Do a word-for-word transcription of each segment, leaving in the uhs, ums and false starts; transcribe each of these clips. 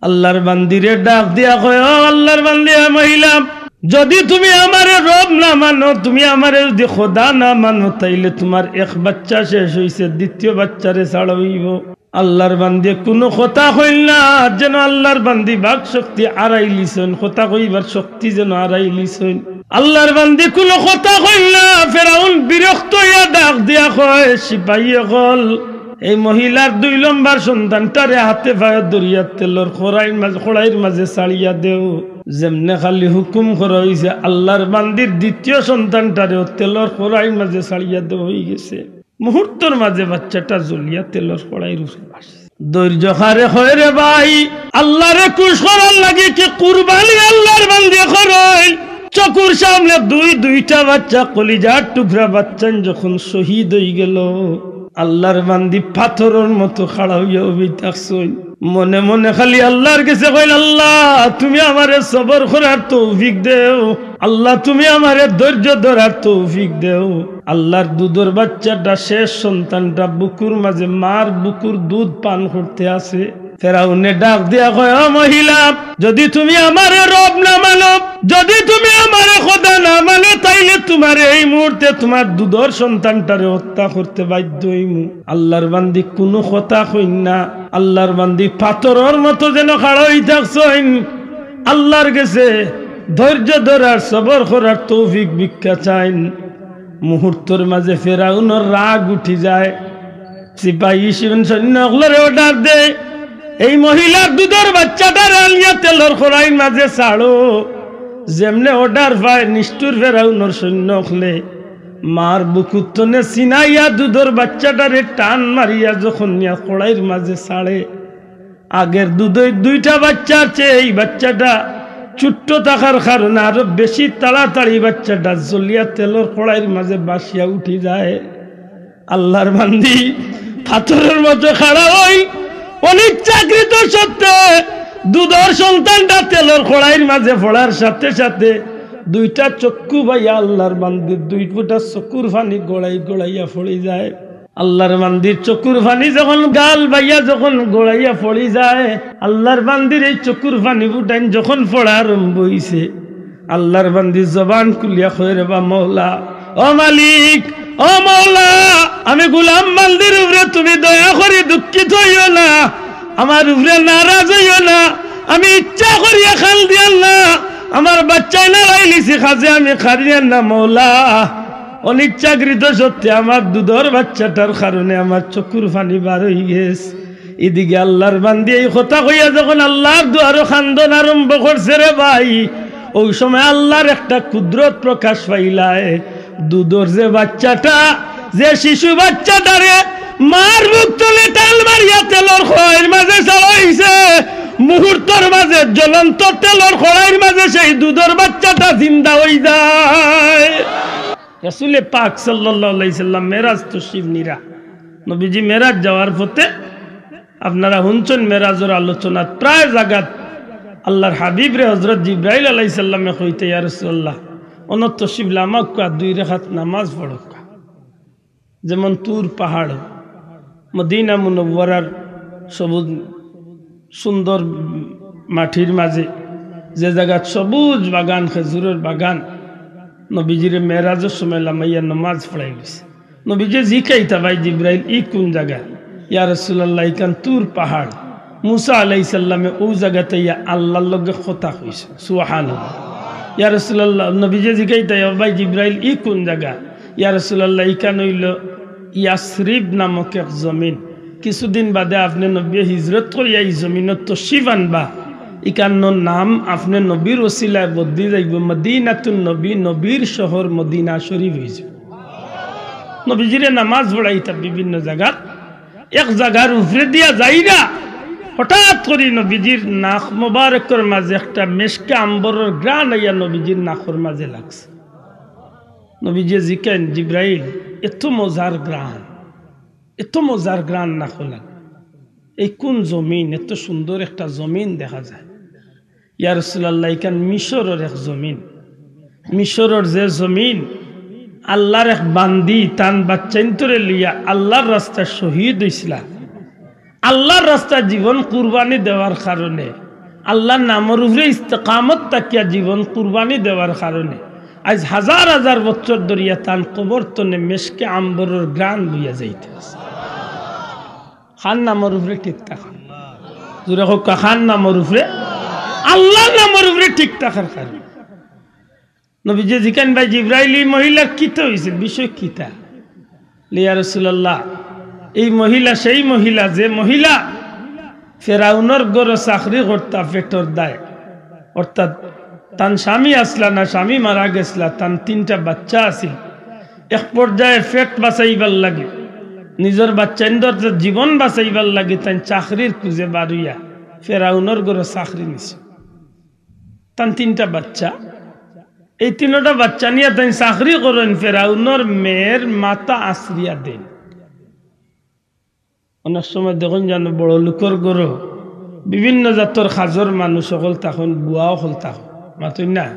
আল্লাহর বান্দিরে ডাক দিয়া কয়, "ও আল্লাহর বান্দি, এ মহিলা, যদি তুমি আমারে রব না মানো, তুমি আমারে যদি খোদা না মানো, তাইলে তুমার এক বাচ্চা শেষ অইছে, দ্বিতীয় বাচ্চারে ছাড়া অইবো।" আল্লাহর বান্দিয়ে কুনু কথা কইল না, যেন আল্লাহর বান্দি বাক শক্তি আরাইলিছইন, কথা কইবার শক্তি যেন আরাইলিছইন। আল্লাহর বান্দি কুনু কথা কইল না। ফেরাউন বিরক্ত অইয়া ডাক দিয়া কয়, "সিপাহী অকল, এই মহিলার দুই লম্বর সন্তানটারে হাতে পায়ে ধরিয়া তেলর কড়াইর মাঝে, কড়াইর মাঝে ছাড়িয়া দেও।" যেমনে খালি হুকুম করা অইছে, আল্লাহর বান্দির দ্বিতীয় সন্তানটারেও তেলর কড়াইর মাঝে ছাড়িয়া দেওয়া অইগেছে। মুহূর্তর মাঝে বাচ্চাটা জ্বলিয়া তেলর কড়াইর উপরে ভাসছে। ধৈর্য হারে কয় রে ভাই, আল্লাহরে খুশ করার লাগি কি কুরবানি আল্লাহর বান্দি করইল। চকুর সামনে দুই, দুইটা বাচ্চা, কলিজার টুকরা বাচ্চাইন যখন শহীদ অইগেল, আল্লাহর বান্দি পাথরর মতো খাড়া অইয়া উবি থাকছইন। মনে মনে খালি আল্লাহর গেছে কইল, "আল্লাহ, তুমি আমারে সবর করার তৌফিক দেও, আল্লাহ, তুমি আমারে ধৈর্য ধরার তৌফিক দেও।" আল্লাহর দুধর বাচ্চাটা, শেষ সন্তানটা বুকুর মাঝে মার বুকুর দুধ পান করতে আছে। ফেরাউনে ডাক দিয়া কয়, "ও মহিলা, যদি তুমি আমারে রব না মানো, যদি তুমি আমারে খোদা না মানো, তাইলে তুমারে এই মুহূর্তে তুমার দুধর সন্তানটারে হত্যা করতে বাধ্য অইমু।" আল্লাহর বান্দি কুনু কথা কইন না। আল্লাহর বান্দি পাথরর মতো যেন খাড়া অই থাকছইন। আল্লাহর গেছে ধৈর্য ধরার, সবর করার তৌফিক ভিক্ষা চাইন। মুহূর্তর মাঝে ফেরাউনর রাগ উঠি যায়। সিপাহী সৈন্য অকলরে অর্ডার দেয়, "এই মহিলার দুধর বাচ্চাটারে আনিয়া তেলর কড়াইর মাঝে ছাড়ো।" যেমনে অর্ডার পায়, নিষ্ঠুর ফেরাউনর সৈন্য অকলে মার বুকুত্তনে ছিনাইয়া দুধর বাচ্চাটারে টান মারিয়া যখন নিয়া কড়াইর মাঝে ছাড়ে, আগের দুধর দুইটা বাচ্চার চেয়ে এই বাচ্চাটা ছোট্ট থাকার কারণে আরো বেশি তাড়াতাড়ি বাচ্চাটা জ্বলিয়া তেলর কড়াইর মাঝে ভাসিয়া উঠি যায়। আল্লাহর বান্দি পাথরর মতো খাড়া অই, অনিচ্ছাকৃত সত্ত্বে দুধর সন্তানটা তেলর কড়াইর মাঝে পড়ার সাথে সাথে দুইটা চক্ষু বাইয়া আল্লাহর বান্দির দুই ফুটা চকুর পানি গড়াই গড়াইয়া পড়ি যায়। আল্লাহর বান্দির চকুর পানি যখন গাল বাইয়া যখন গড়াইয়া পড়ি যায়, আল্লাহর বান্দির এই চকুর পানি ফুটাইন যখন পড়া আরম্ভ অইছে, আল্লাহর বান্দি জবান খুলিয়া কয়, "রে বা মওলা, ও মালিক, ও মওলা, আমি গোলাম বান্দির উপরে তুমি দয়া করি দুঃখিত অইও না, আমার উপরে নারাজ অইও না, আমি ইচ্ছা করিয়া কান্দিয়ার না, আমার বাচ্চাইন হারাইলিছি, কাজে আমি কান্দিয়ার না মওলা।" অনিচ্ছাকৃত সত্ত্বে আমার দুধর বাচ্চাটার কারণে আমার চকুর পানি বার অই গেছে। এদিকে আল্লাহর বান্দি এই কথা কইয়া যখন আল্লাহর দুয়ারো কান্দন আরম্ভ করছে রে ভাই, ওই সময় আল্লাহর একটা কুদরত প্রকাশ পাইলায়। দুধর যে বাচ্চাটা, যে শিশু বাচ্চাটারে মার বুক তনে টান মারিয়া তেলর কড়াইর মাঝে ছাড়া অইছে, মুহূর্তর মাঝে জ্বলন্ত তেলর কড়াইর মাঝে সেই দুধর বাচ্চাটা জিন্দা অই যায়। রাসূলে পাক সাল্লাল্লাহু আলাইহি সাল্লাম মেরাজ তশরিফ নিরা। নবীজি মেরাজ যাওয়ার পথে আপনারা হুনছইন মেরাজর আলোচনা প্রায় জাগাত আল্লাহর হাবিবরে হযরত জিব্রাইল আলাইহিস সালামে কইতা, "ইয়া রাসূলুল্লাহ, অনো তশরিফ লামাউক্কা, দুই রাকাত নামাজ পড়উক্কা।" যেমন তুর পাহাড়, মদিনা মুনাওয়ারার সবুজ সুন্দর মাটির মাঝে যে জাগাত সবুজ বাগান, খেজুরর বাগান, নবীজিরে মেরাজর সময় লামাইয়া নামাজ পড়াই গেছে। নবীজি জিকাইতা, "ভাই জিব্রাইল, ই কুন জাগা?" "ইয়া রাসূলুল্লাহ, ইখান তুর পাহাড়।" মুসা আলাইহিস সালামে অউ জাগাত আইয়া আল্লাহর লগে কথা কইছে। সুবহানাল্লাহ। ইয়া রাসূলুল্লাহ, নবীজি জিকাইতা, "ইয়া ভাই জিব্রাইল, ই কুন জাগা?" "ইয়া রাসূলুল্লাহ, ইখান অইলো ইয়াসরিব নামক এক জমিন। কিছুদিন বাদে আপনে নবীয়ে হিজরত করিয়া ই জমিনো তশরিফ আনবা। ইখানর নাম আপনে নবীর ওসিলায় বদলি যাইবো, মদিনাতুন নবী, নবীর শহর মদিনা শরীফ অইযিবো।" নবীজিরে নামাজ পড়াইতা বিভিন্ন জাগাত, এক জাগার উপরে দিয়া যাইরা, হঠাৎ করি নবীজির নাক মোবারকর মাঝে একটা মেশকে আম্বরর ঘ্রাণ আইয়া নবীজির নাকর মাঝে লাগছে। নবীজিয়ে জিকাইন, "জিব্রাইল, এত মজার ঘ্রাণ, এত মজার ঘ্রাণ নাকো লাগে, এই কুন জমিন? এত সুন্দর একটা জমিন দেখা যায়।" "ইয়া রাসূলুল্লাহ, ইখান মিশরর এক জমিন। মিশরর যে জমিন, আল্লাহর এক বান্দি তান বাচ্চাইন্তরে লইয়া আল্লাহর রাস্তায় শহীদ অইছিলা। আল্লাহর রাস্তায় জীবন কুরবানি দেওয়ার কারণে আল্লার নামর উপরে ইস্তেকামত থাকিয়া জীবন কুরবানি দেওয়ার কারণে আইজ হাজার হাজার বছর ধরিয়া তান কবর তনে মেশকে আম্বরর ঘ্রাণ বইয়া যাইতে আছে। কার নামর উপরে ঠিক থাকা? জোরে কউক্কা, কার নামর উপরে? আল্লার নামর উপরে ঠিক থাকার কারণে। নবীজি জিকাইন, "ভাই জিব্রাইল, ই মহিলার কিতা অইছিল? বিষয় কিতা?" "ইয়া রাসূলুল্লাহ, এই মহিলা সেই মহিলা, যে মহিলা ফেরাউনর ঘরো চাকরি করতা পেটর দায়, অর্থাৎ তান স্বামী আছলা না, স্বামী মারা গেছলা, তান তিনটা বাচ্চা আছিল। এক পর্যায়ে পেট বাঁচাইবার লাগি, নিজর বাচ্চাইন্তর জীবন বাঁচাইবার লাগি তাইন চাকরির খুঁজে বারইয়া ফেরাউনর ঘরো চাকরি নিছে। তান তিনটা বাচ্চা, এই তিনটা বাচ্চা নিয়া তাইন চাকরি করইন, ফেরাউনর মেয়ের মাথা আছড়িয়া দেইন।" অনেক সময় দেখইন জানো, বড় লোকর ঘরো বিভিন্ন জাতর কাজর মানুষ অকল থাকইন, বুয়া অকল থাকইন, মাতইন না?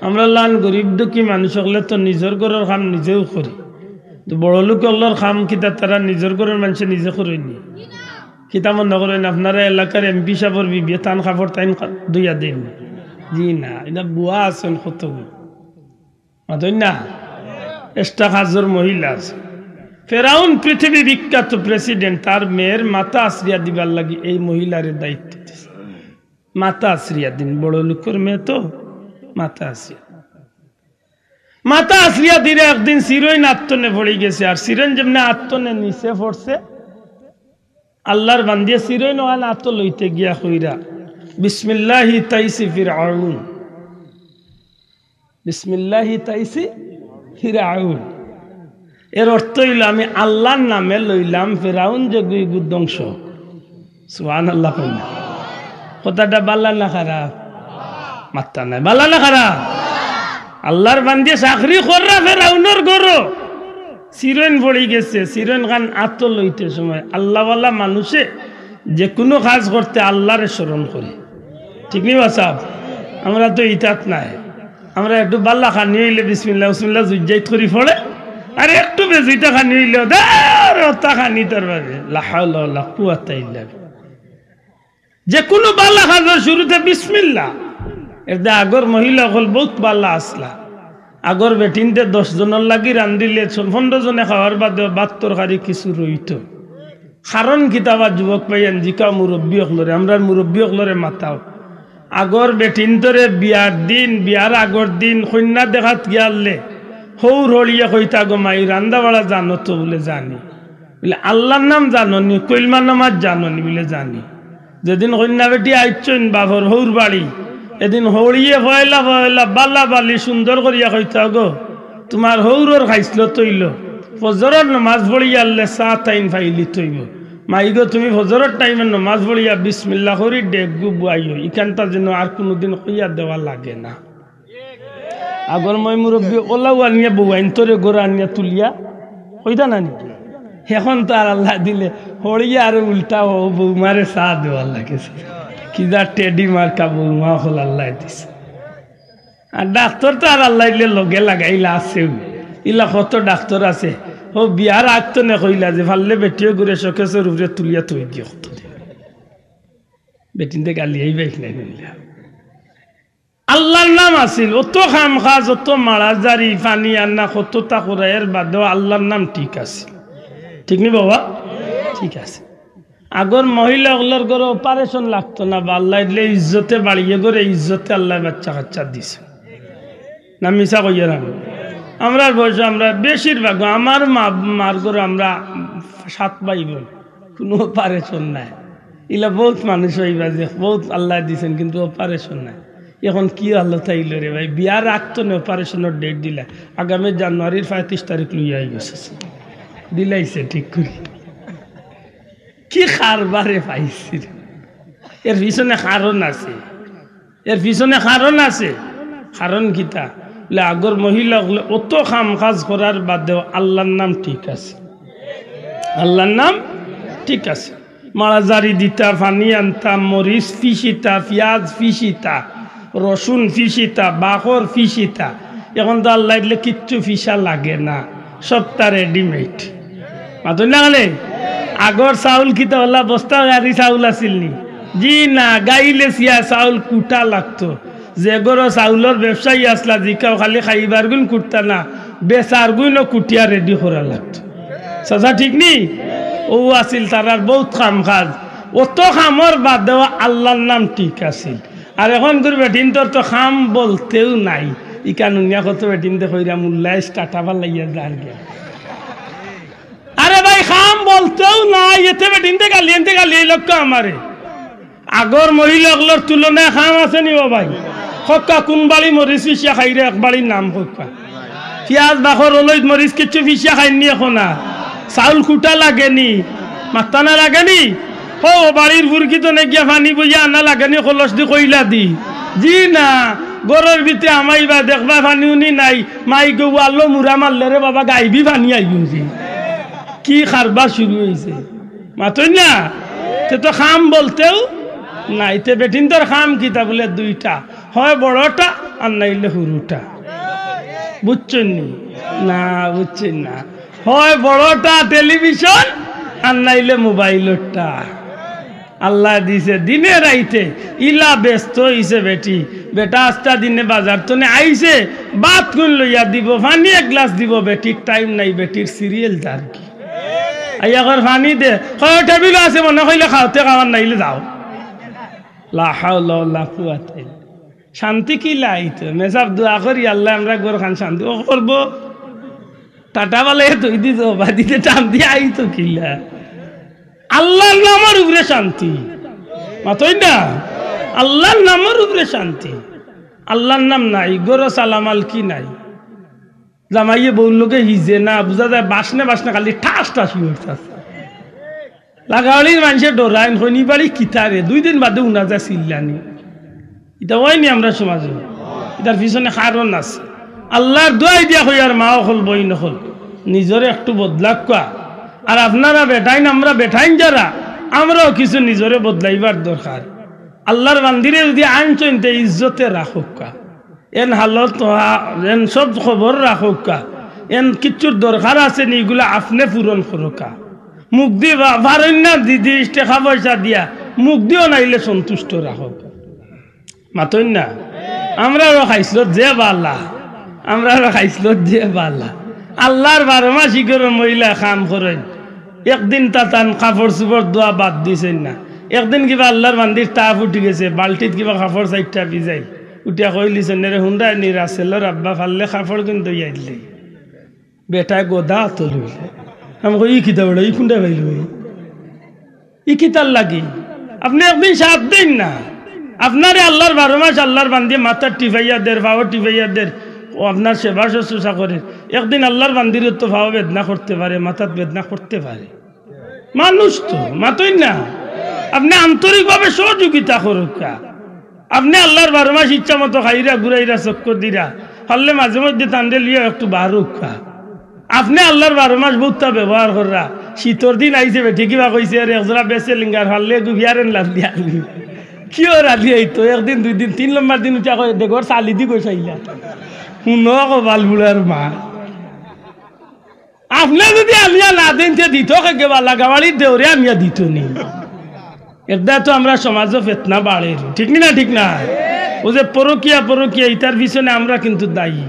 আমরা লান গরিব দুঃখী মানুষ অকলে তো নিজর ঘরর কাম নিজেউ করি, তো বড় লোক অকলর কাম কিতা? তারা নিজর ঘরর মানষে নিজে করইন নি? কিতা মনো করইন, আপনারা এলাকার এমপি সাবর বিবিয়ে তান কাপড় তাইন কা-, ধুইয়া দেইন? জি না, ইতা বুয়া আছইন কতগুইন। মাতইন না? Extra কাজর মহিলা আছে। ফেরাউন পৃথিবী বিখ্যাত president, তার মেয়ের মাথা আছড়িয়া দিবার লাগি এই মহিলারে দায়িত্ব দিছে। মাথা আছড়িয়া দিন, বড় লোকর মেয়ে তো, মাথা আছড়িয়া। মাথা আছড়িয়া দিরা একদিন চিরইন আত তনে পড়ি গেছে, আর চিরইন যেমনে আত তনে নিচে পড়ছে, আল্লার বান্দিয়ে চিরইন অখান আতো লইতে গিয়া কইরা, "বিসমিল্লাহি তাইসি ফিরআউন, বিসমিল্লাহি তাইসি ফিরআউন।" এর অর্থ অইলো, "আমি আল্লার নামে লইলাম, ফেরাউন যেগু ইগু ধ্বংস।" সুবহানাল্লাহ কইন না। কথাটা বালা না খারাপ? মাত্তা নাই, বালা না খারাপ? আল্লার বান্দিয়ে চাকরি কররা ফেরাউনর ঘরো, চিরইন পড়ি গেছে, চিরইন খান আতো লইতে সময় আল্লাওয়ালা মানুষে যেকুনু কাজ করতে আল্লারে স্মরণ করে। ঠিক নি বা সাব? আমরা তো ইতাত নাই। আমরা একটু বালা খানি অইলে বিসমিল্লাহ, বিসমিল্লাহ জুইজাইত করি পড়ে, আর একটু বেজুইতা খানি অইলে, "দে, রতা খানি তোর বাবে।" লা হাওলা ওয়ালা কুওয়াতা ইল্লা বিল্লাহ। যেকুনু বালা কাজর শুরুতে বিসমিল্লাহ। এরদে আগর মহিলা অকল বউত বালা আছলা। আগর বেটিন্তে দশ জনর লাগি রান্দিলে ছ-, পনরো জনে খাওয়ার বাদেও ভাত তরকারি কিছু রইতো। কারণ কিতা বা যুবক ভাইয়াইন, জিকাও মুরব্বি অকলরে, আমরার মুরব্বি অকলরে মাতাও। আগর বেটিন্তরে বিয়ার দিন, বিয়ার আগর দিন কইন্যা দেখাত গিয়ারলে হউর হড়িয়ে কইতা, "গো মাই, রান্দা বাড়া জানো তো?" বুলে, "জানি।" বুলে, "আল্লার নাম জানো নি? কইলমা নামাজ জানো নি?" বুলে, "জানি।" যেদিন কইন্যা বেটি আইচ্ছইন বাফর হউর বাড়ি, এদিন হড়িয়ে পয়লা পয়লা বালা বালি সুন্দর করিয়া কইতা, "গো, তুমার হউরর খাইছলত অইলো, ফজরর নমাজ পড়িয়ারলে চা তাইন পাইলিত অইবো। মাই গো, তুমি ফজরর টাইমে নমাজ পড়িয়া বিসমিল্লাহ করি ডেকগু বুয়াইও, ইখানতা যেন আর কুনুদিন কইয়া দেওয়া লাগে না।" আগর ময় মুরব্বি অলাউ আনিয়া বউয়াইন্তরে ঘরো আনিয়া তুলিয়া কইতা না নি? এখন তো আর আল্লায় দিলে হড়িয়ে আর উল্টা অউ বউমারে চা দেওয়ার লাগি। কিতা টেডি মার্কা বউমা অকল আল্লায় দিছে। আর ডাক্তর তো আর আল্লায় দিলে লগে লাগাইলা আছেউ। ইলা কত ডাক্তর আছে। অউ বিয়ার আগ তনে কইলা যে পারলে বেটিও ঘুরে শোকেসর উপরে তুলিয়া থই দিও কত দিন। বেটিন্তে গালি আইবাই নাই নিলা। আল্লার নাম আছিল, অত কাম কাজ, অত মারাজারি, পানি আনা, কততা করা, এর বাদেও আল্লার নাম ঠিক আছে। ঠিক নি বাবা? ঠিক আছে। আগর মহিলা অকলর ঘরো operation লাগতো না, বা আল্লায় দিলে ইজ্জতে বাড়িয়ে ঘরে ইজ্জতে আল্লায় বাচ্চা কাচ্চা দিছে। না মিছা কইয়ার আমি? আমরার বয়সো আমরা বেশিরভাগ, আমার মা, মার ঘরো আমরা সাত ভাই বোন, কুনু operation নাই। ইলা বউত মানুষ অইবা যে বউত আল্লায় দিছইন, কিন্তু operation নাই। এখন কি হালত আইলো রে ভাই, বিয়ার আগ তনে operationর date দিলা, আগামী জানুয়ারির পয়ত্রিশ তারিখ লইয়া আইগেছে, দিলাইছে ঠিক করি। কি কারবারে পাইছি রে? এর পিছনে কারণ আছে, এর পিছনে কারণ আছে। কারণ কিতা? বুলে, আগর মহিলা অকলে অত কাম কাজ করার বাদেও আল্লার নাম ঠিক আছে, আল্লার নাম ঠিক আছে। মারাজারি দিতা, পানি আনতা, মরিচ পিষিতা, পিয়াজ পিষিতা, রসুন পিষিতা, বাকর পিষিতা। এখন তো আল্লায় দিলে কিচ্ছু পিষা লাগে না, সবতা readymade। মাতইন না কেনে? আগর চাউল কিতা অলা বস্তা গাড়ি চাউল আছিল নি? জি না, গাইলে ছিয়া চাউল কুটা লাগতো। যে ঘরো চাউলর ব্যবসায়ী আছলা, জিকাও খালি খাইবার গুইন কুটতা না, বেচার গুইনও কুটিয়া রেডি করা লাগতো। চাচা, ঠিক নি? অউ আছিল তারার বউত কাম কাজ। অত কামর বাদেও আল্লার নাম ঠিক আছিল। আর অখনকুর বেটিন্তর তো কাম বলতেউ নাই। ইখান হুনিয়া কত বেটিন্তে কইরা মুল্লায় টাটা ফালাইয়া যার গিয়া। আরে ভাই, কাম বলতেউ নাই, এতে বেটিন্তে গালি, এনতে গালি, এই লোক আমারে। আগর মহিলা অকলর তুলনায় কাম আছে নি বা ভাই? কউক্কা, কুন বাড়ি মরিচ পিষিয়া খাইরে, এক বাড়ির নাম কউক্কা। পিয়াজ, বাখর, অলইদ, মরিচ কিচ্ছু পিষিয়া খাইন নি অখন আর? চাউল কুটা লাগে নি? মাত্তা না লাগে নি? অউ বাড়ির ফুরকি তনে গিয়া পানি বইয়া আনা লাগে নি, কলস দি কইলা দি? জি না, ঘরর ভিতরে হামাইবা, দেখবা পানি উনি নাই, মাই গো আল্লো মুরা মারলে রে বাবা, গাইবি পানি আইবো যে। কি কারবার শুরু অইছে, মাতইন না? তে তো কাম বলতেউ নাই। তে বেটিন্তর কাম কিতা বুলে? দুইটা, হয় বড়টা আর নাইলে হুরুটা। বুঝছইন নি? না, বুঝছইন না। হয় বড়টা টেলিভিশন আর নাইলে মোবাইলরটা। আল্লায় দিছে দিনে রাইতে, ইলা ব্যস্ত অইছে বেটি। বেটা আস্তা দিনে বাজার তনে আইছে, ভাত কুন লইয়া দিব, পানি এক গ্লাস দিব, বেটির টাইম নাই, বেটির সিরিয়াল যার গি। আইয়া কর পানি দে, কয় টেবিলো আছে মনে কইলে খাওতে খাওয়ার নাইলে যাও। লা হাওলা ওয়ালা কুওয়াতা ইল্লা। শান্তি কিলা আইতো? মেসাব দোয়া করি, আল্লায় আমরার ঘরখান শান্তি। অউ করবো। টাটা বালা এ তুই দিছ, বাদিতে টান দিয়া আইতো কিলা? আল্লার নামর উপরে শান্তি। মাতইন না? আল্লার নামর উপরে শান্তি। আল্লার নাম নাই, ঘরো সালাম আলকি নাই। জামাইয়ে বউর লগে হিজে না, বুঝা যায় বাসনে বাসনে খালি ঠাস ঠাস অইতাছে। লাগাওয়ালির মানষে ডরাইন, কইন, "ই বাড়ি কিতা রে?" দুই দিন বাদে হুনা যায় চিল্লানি। ইতা অয়নি আমরার সমাজো। ইতার পিছনে কারণ আছে। আল্লার দোয়াই দিয়া কইয়ার, মা অকল, বইন অকল, নিজরে একটু বদলাউক্কা। আর আপনারা বেটাইন, আমরা বেটাইন যারা, আমরাও কিছু নিজরে বদলাইবার দরকার। আল্লার বান্দিরে যুদি আনছইন, তে ইজ্জতে রাখউক্কা। এন হালত, এন সব খবর রাখউক্কা। এন কিচ্ছুর দরকার আছে নি, ইগুলা আপনে পূরণ করউক্কা। মুখ দি বা-, পারইন না দিদি, টেকা পয়সা দিয়া, মুখ দিও নাইলে সন্তুষ্ট রাখউক্কা। মাতইন না? আমরারও খাইছলত যে বালা, আমরারও খাইছলত যে বালা। আল্লার বারো মাস ইগরর মহিলা কাম করইন। একদিন তা তান কাপড় চুপড় ধোয়া বাদ দিছইন না। একদিন কিবা আল্লার বান্দির তাপ উঠি গেছে, বালতিত কিবা কাপড় চাইরটা ভিজাইল। উঠিয়া কইলিছইন, "রে হুনরায় নি, রাসেলর আব্বা পারলে কাপড় কুন ধইয়া দিলে।" বেটায় গদা আতো লইলে। আমি কই, "ই কিতা বেটা, ই কুনটা পাইলো ই? ই কিতার লাগি?" আপনে একদিন সাথ দেইন না। আপনারে আল্লার বারো মাস আল্লার বান্দিয়ে মাথাত টিপাইয়া দের, পাও টিপাইয়া দের, অউ আপনার সেবা শুশ্রূষা করের। একদিন আল্লার বান্দির তো পাও বেদনা করতে পারে, মাথাত বেদনা করতে পারে। মানুষ তো, মাতইন না? আপনে আন্তরিকভাবে সহযোগিতা করউক্কা। আপনে আল্লার বারো মাস ইচ্ছা মতো খাইরা, ঘুরাইরা, চক্কর দিরা, পারলে মাঝে মধ্যে তানরে লইয়া একটু বারউক্কা। আপনে আল্লার বারো মাস বউততা ব্যবহার কররা। শীতর দিন আইছে, বেটি কিবা কইছে, "আরে, একজোড়া বেছে লিঙ্গার, পারলে এগু বিয়ারেন লাল দিয়া আনবি।" কিওর আলি আইতো, একদিন, দুই দিন, তিন নম্বর দিন উঠা কয়, "দেখো, চালি দি কই চাইলা।" হুনো কপাল বুড়ার মা। আপনে যুদি আনিয়া না দেইন, তে দিতো কে বা লাগাওয়ালির দেওরে আনিয়া দিতো নি। এরদায় তো আমরার সমাজো ফেতনা বাড়ের, ঠিক নি না? ঠিক না? অউ যে পরকিয়া, পরকিয়া, ইতার পিছনে আমরা কিন্তু দায়ী।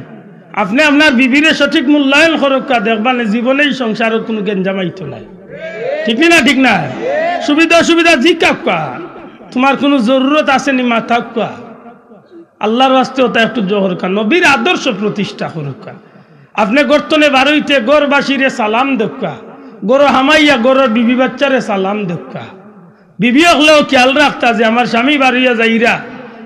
আপনে আপনার বিবিরে সঠিক মূল্যায়ন করউক্কা, দেখবা নে জীবনে ই সংসারো কুনু গেঞ্জাম আইতো নায়, ঠিক নি না? ঠিক না? সুবিধা অসুবিধা জিকাউক্কা, তুমার কুনু জরুরত আছে নি, মাতাউক্কা। আল্লার ওয়াস্তে অতা একটু জহরউক্কা, নবীর আদর্শ প্রতিষ্ঠা করউক্কা। আপনে ঘর তনে বারইতে ঘরবাসীরে সালাম দেউক্কা, ঘরো হামাইয়া ঘরর বিবি বাচ্চারে সালাম দেউক্কা। বিবি অকলেও খিয়াল রাখতা যে আমার স্বামী বারইয়া যাইরা,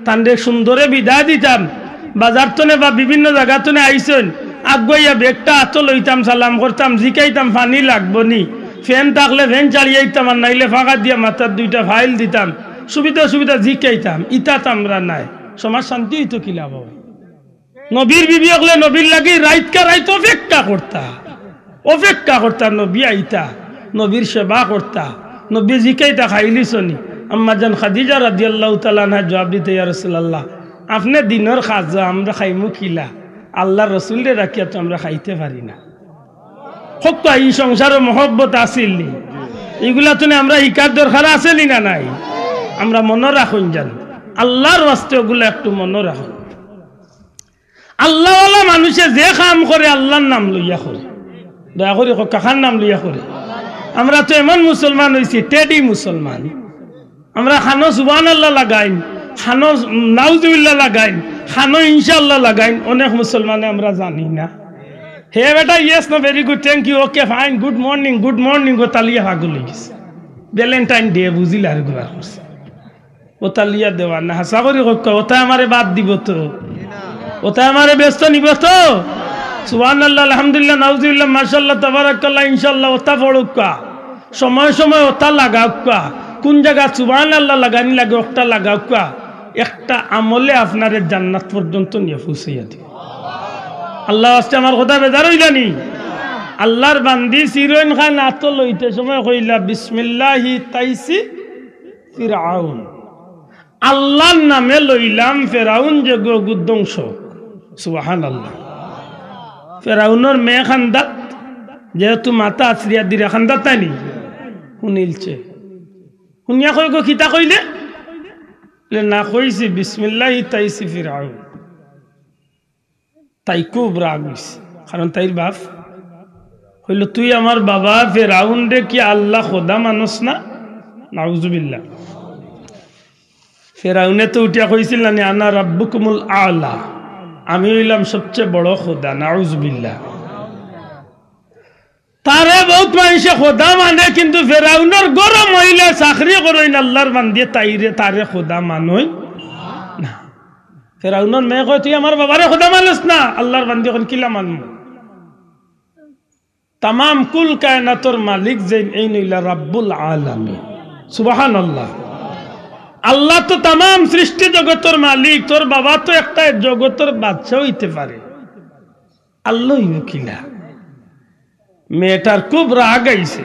তানরে সুন্দরে বিদায় দিতাম। বাজার তনে বা বিভিন্ন জাগা তনে আইছইন, আগুয়াইয়া ব্যাগটা আতো লইতাম, সালাম করতাম, জিকাইতাম পানি লাগবো নি, ফ্যান থাকলে ফ্যান চালিয়াইতাম, আর নাইলে ফাঁকা দিয়া মাথাত দুইটা ফাইল দিতাম, সুবিধা অসুবিধা জিকাইতাম। ইতাত আমরা নাই, সমাজ শান্তি অইতো কিলা বা? নবীর বিবি অকলে নবীর লাগি রাইতকা রাইত অপেক্ষা করতা, অপেক্ষা করতা, নবী আইতা, নবীর সেবা করতা, নবী জিকাইতা, "খাইলিছো নি?" আম্মাজান খাদিজা রাদিয়াল্লাহু তাআলা আনহা জুয়াব দিতা, "ইয়া রাসুলাল্লাহ, আপনে দিনর খাজা, আমরা খাইমু কিলা? আল্লার রসুলরে রাখিয়া তো আমরা খাইতে পারি না।" কউক্কা, ই সংসারো মহব্বত আছিল নি? ইগুলা তো নি আমরা হিকার দরকার আছে নি না নাই? আমরা মনো রাখইন যান, আল্লার ওয়াস্তে অগুলা একটু মনো রাখইন। আল্লাওয়ালা মানুষে যে কাম করে আল্লার নাম লইয়া করে। দয়া করি কউক্কা, কার নাম লইয়া করে? আমরা তো এমন মুসলমান অইছি, টেডি মুসলমান। আমরা খানো সুবহানাল্লাহ লাগাইন, খানো নাউজুবিল্লাহ লাগাইন, খানো ইনশাআল্লাহ লাগাইন। অনেক মুসলমানে আমরা জানি না। হে বেটা, yes, no, very good, thank you, okay, fine, good morning, good morning, ও তালিয়া পাগল অইগেছে। ভ্যালেন্টাইন ডে বুঝিলা আর গুলা করছে। ওতা লিয়া দেওয়া না, হাছা করি কউক্কা, ওতায় আমারে বাদ দিবো তো? ওতায় আমারে ব্যস্ত নিবো তো? সুবহানাল্লাহ, আলহামদুলিল্লাহ, নাউজুবিল্লাহ, মাশাআল্লাহ, তাবারাকাল্লাহ, ইনশাআল্লাহ, ওতা পড়উক্কা। সময় সময় ওতা লাগাউক্কা। কুন জাগাত সুবহানাল্লাহ লাগানি লাগে, ওটা লাগাউক্কা। একটা আমলে আপনারে জান্নাত পর্যন্ত নিয়া পৌঁছাইয়া দিবো। আল্লার ওয়াস্তে আমার কথা বেজার অইলা নি? আল্লার বান্দি চিরইন খান আতো লইতে সময় কইলা, "বিসমিল্লাহি তাইছি ফিরআউন।" আল্লার নামে লইলাম ফেরাউন যেগু অগু ধ্বংস। সুবহানাল্লাহ। ফেরাউনর মেয়ে কান্দাত, যেহেতু মাথা আছড়িয়া দিরা কান্দাত তাইনি, হুনিলছে। হুনিয়া কয়, "গো, কিতা কইলে?" বলে, "না কইছি, বিসমিল্লাহি তাইছি ফিরআউন।" তাই খুব রাগ অইছে, কারণ তাইর বাপ কইলো, "তুই আমার বাবা ফেরাউনরে কি আল্লা খোদা মানস না?" নাউজুবিল্লাহ। ফেরাউনে তো উঠিয়া কইছিল না নি, "আনা রাব্বুকুমুল আলা, আমি অইলাম সবচেয়ে বড় খোদা।" নাউজুবিল্লাহ। তারে বউত মানষে খোদা মানে, কিন্তু ফেরাউনর ঘরো মহিলা চাকরি করইন আল্লার বান্দিয়ে, তাইরে, তারে খোদা মানইন না। ফেরাউনর মেয়ে কয়, "তুই আমার বাবারে খোদা মানস না?" আল্লার বান্দি কইন, "কিলা মানমু?" তামাম কুল কায়নাতর মালিক যেইন, এইন অইলা রাব্বুল আলামিন। সুবহানাল্লাহ। আল্লা তো তামাম সৃষ্টি জগতর মালিক, তোর বাবা তো একটা জগতর বাদশা অইতে পারে, আল্লা অইবো কিলা? মেয়েটার খুব রাগ আইছে।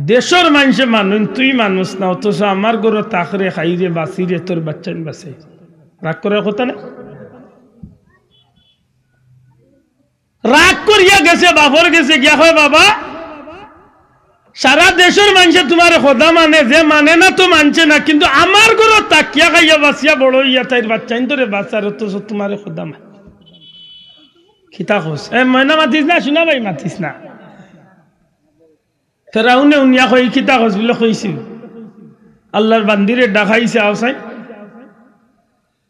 দেশর মানষে মানইন, তুই মানস না, অথচ আমার ঘরো থাকরে, খাইরে, বাঁচিরে, তোর বাচ্চাইন বাঁচাই। রাগ করার কথা না? রাগ করিয়া গেছে, বাপর গেছে গিয়া কয়, "বাবা, সারা দেশর মানষে তুমারে খোদা মানে, যে মানে না তো মানছে না, কিন্তু আমার ঘরো থাকিয়া খাইয়া বাঁচিয়া বড় অইয়া তাইর বাচ্চাইন তোরে বাঁচার, অথচ তুমারে খোদা মানে।" কিতা কস? এ ময়না মাতিস না, সোনা ভাই মাতিস না। ফেরাউনে হুনিয়া কয়, "কিতা কস?" বুলে, "কইছি, আল্লার বান্দিরে ডাকাইছে, আও চাই।"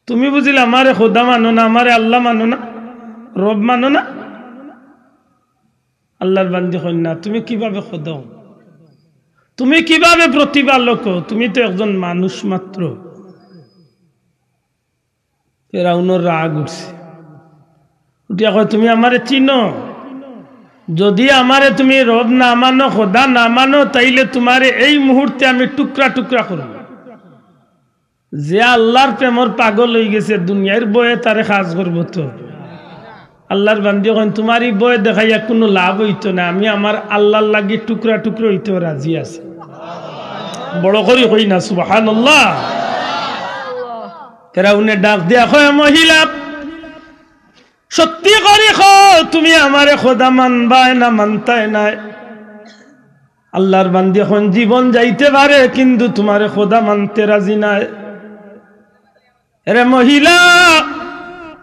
তুমি বুঝিলে আমারে খোদা মানো না, আমারে আল্লা মানো না, রব মানো না? আল্লার বান্দি কইন না, তুমি কিভাবে খোদা অও? তুমি কিভাবে প্রতিপালক অও? তুমি তো একজন মানুষ মাত্র। ফেরাউনর রাগ উঠছে, উঠিয়া কয়, "তুমি আমারে চিনো? যদি আমারে তুমি রব না মানো, খোদা না মানো, তাইলে তুমারে এই মুহূর্তে আমি টুকরা টুকরা করমু।" যে আল্লার প্রেমর পাগল অইগেছে, দুনিয়ার ভয়ে তারে কাজ করবো তো। আল্লার বান্দি কইন, "তুমার ই ভয় দেখাইয়া কুনু লাভ অইতো না, আমি আমার আল্লার লাগি টুকরা টুকরা অইতেও রাজি আছি।" বড় করি কই না, সুবহানাল্লাহ। ফেরাউনে ডাক দিয়া কয়, "মহিলা, সত্যি করি কও, তুমি আমারে খোদা মানবায় না মানতায় নায়?" আল্লার বান্দি কইন, "জীবন যাইতে পারে, কিন্তু তুমারে খোদা মানতে রাজি নায়।" "এরে মহিলা,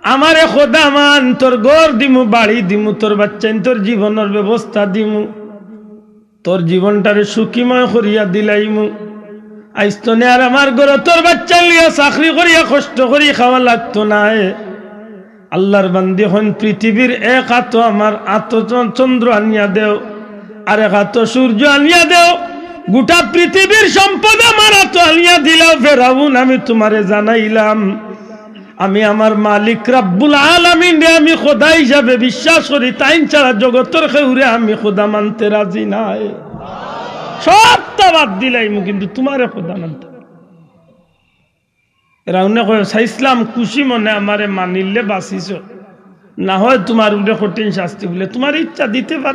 আমারে খোদা মান, তোর ঘর দিমু, বাড়ি দিমু, তোর বাচ্চাইন তোর জীবনর ব্যবস্থা দিমু, তোর জীবনটারে সুখীময় করিয়া দিলাইমু। আইজ তনে আর আমার ঘরো তোর বাচ্চাইন লইয়া চাকরি করিয়া কষ্ট করি খাওয়া লাগতো নায়।" আল্লার বান্দি কইন, "পৃথিবীর এক আতো আমার আতো চ-, চন্দ্র আনিয়া দেও, আর এক আতো সূর্য আনিয়া দেও, গোটা পৃথিবীর সম্পদ আমার আতো আনিয়া দিলাও ফেরাউন, আমি তুমারে জানাইলাম, আমি আমার মালিক রাব্বুল আলামিনরে আমি খোদা হিসাবে বিশ্বাস করি, তাইন ছাড়া জগতর কেউরে আমি খোদা মানতে রাজি নায়। সবটা বাদ দিলাইমু, কিন্তু তুমারে খোদা মানতে।" ফেরাউনে কয়, "চাইছলাম খুশি মনে আমারে মানিলে বাঁচিছো, না হয় তুমার উপরে কঠিন শাস্তি।" বুলে, "তুমার ইচ্ছা দিতে পার।"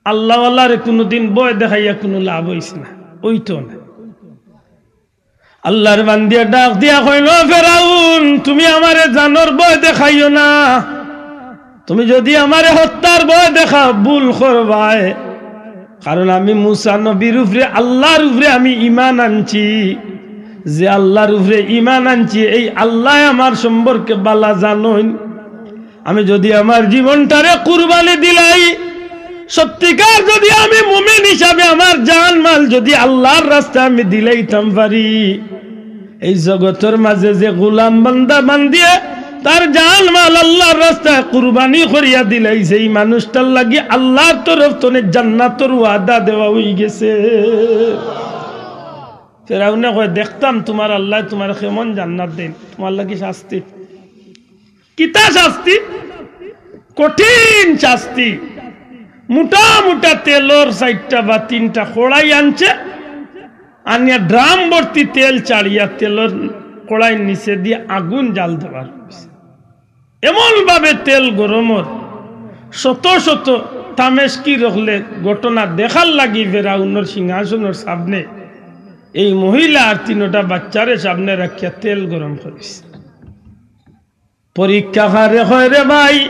আল্লাওয়ালারে কুনুদিন ভয় দেখাইয়া কুনু লাভ অইছে না, অইতো না। আল্লার বান্দিয়ে ডাক দিয়া কইল, "ফেরাউন, তুমি আমারে জানর ভয় দেখাইও না। তুমি যদি আমারে হত্যার ভয় দেখাও, ভুল করবায়।" কারণ আমি মুসা নবীর উপরে, আল্লাহর উপরে আমি ঈমান আনছি। যে আল্লাহর উপরে ঈমান আনছি, এই আল্লায় আমার সম্পর্কে বালা জানইন। আমি যদি আমার জীবনটারে কুরবানি দিলাই, সত্যিকার যদি আমি মুমিন হিসাবে আমার জান মাল যদি আল্লাহর রাস্তায় আমি দিলাইতাম পারি, এই জগতর মাঝে যে গোলাম বান্দা বান্দিয়ে তার জান মাল আল্লাহর রাস্তায় কুরবানি করিয়া দিলাইছে, এই মানুষটার লাগি আল্লাহর তরফ তনে জান্নাতর ওয়াদা দেওয়া অইগেছে। ফেরাউনে কয়, "দেখতাম তুমার আল্লায় তুমারে কেমন জান্নাত দেইন, তুমার লাগি শাস্তি।" কিতা শাস্তি? কঠিন শাস্তি। মোটা মোটা তেলর চাইরটা বা তিনটা কড়াই আনছে, আনিয়া ড্রাম ভর্তি তেল চাড়িয়া তেলর কড়াইর নিচে দিয়া আগুন জাল দেওয়ার অইছে। এমন ভাবে তেল গরমর, শত শত তামেশকি রকলে ঘটনা দেখার লাগি ফেরাউনর সিংহাসনর সামনে এই মহিলা আর তিনটা বাচ্চারে সামনে রাখিয়া তেল গরম করিছে। পরীক্ষা কারে কয় রে ভাই?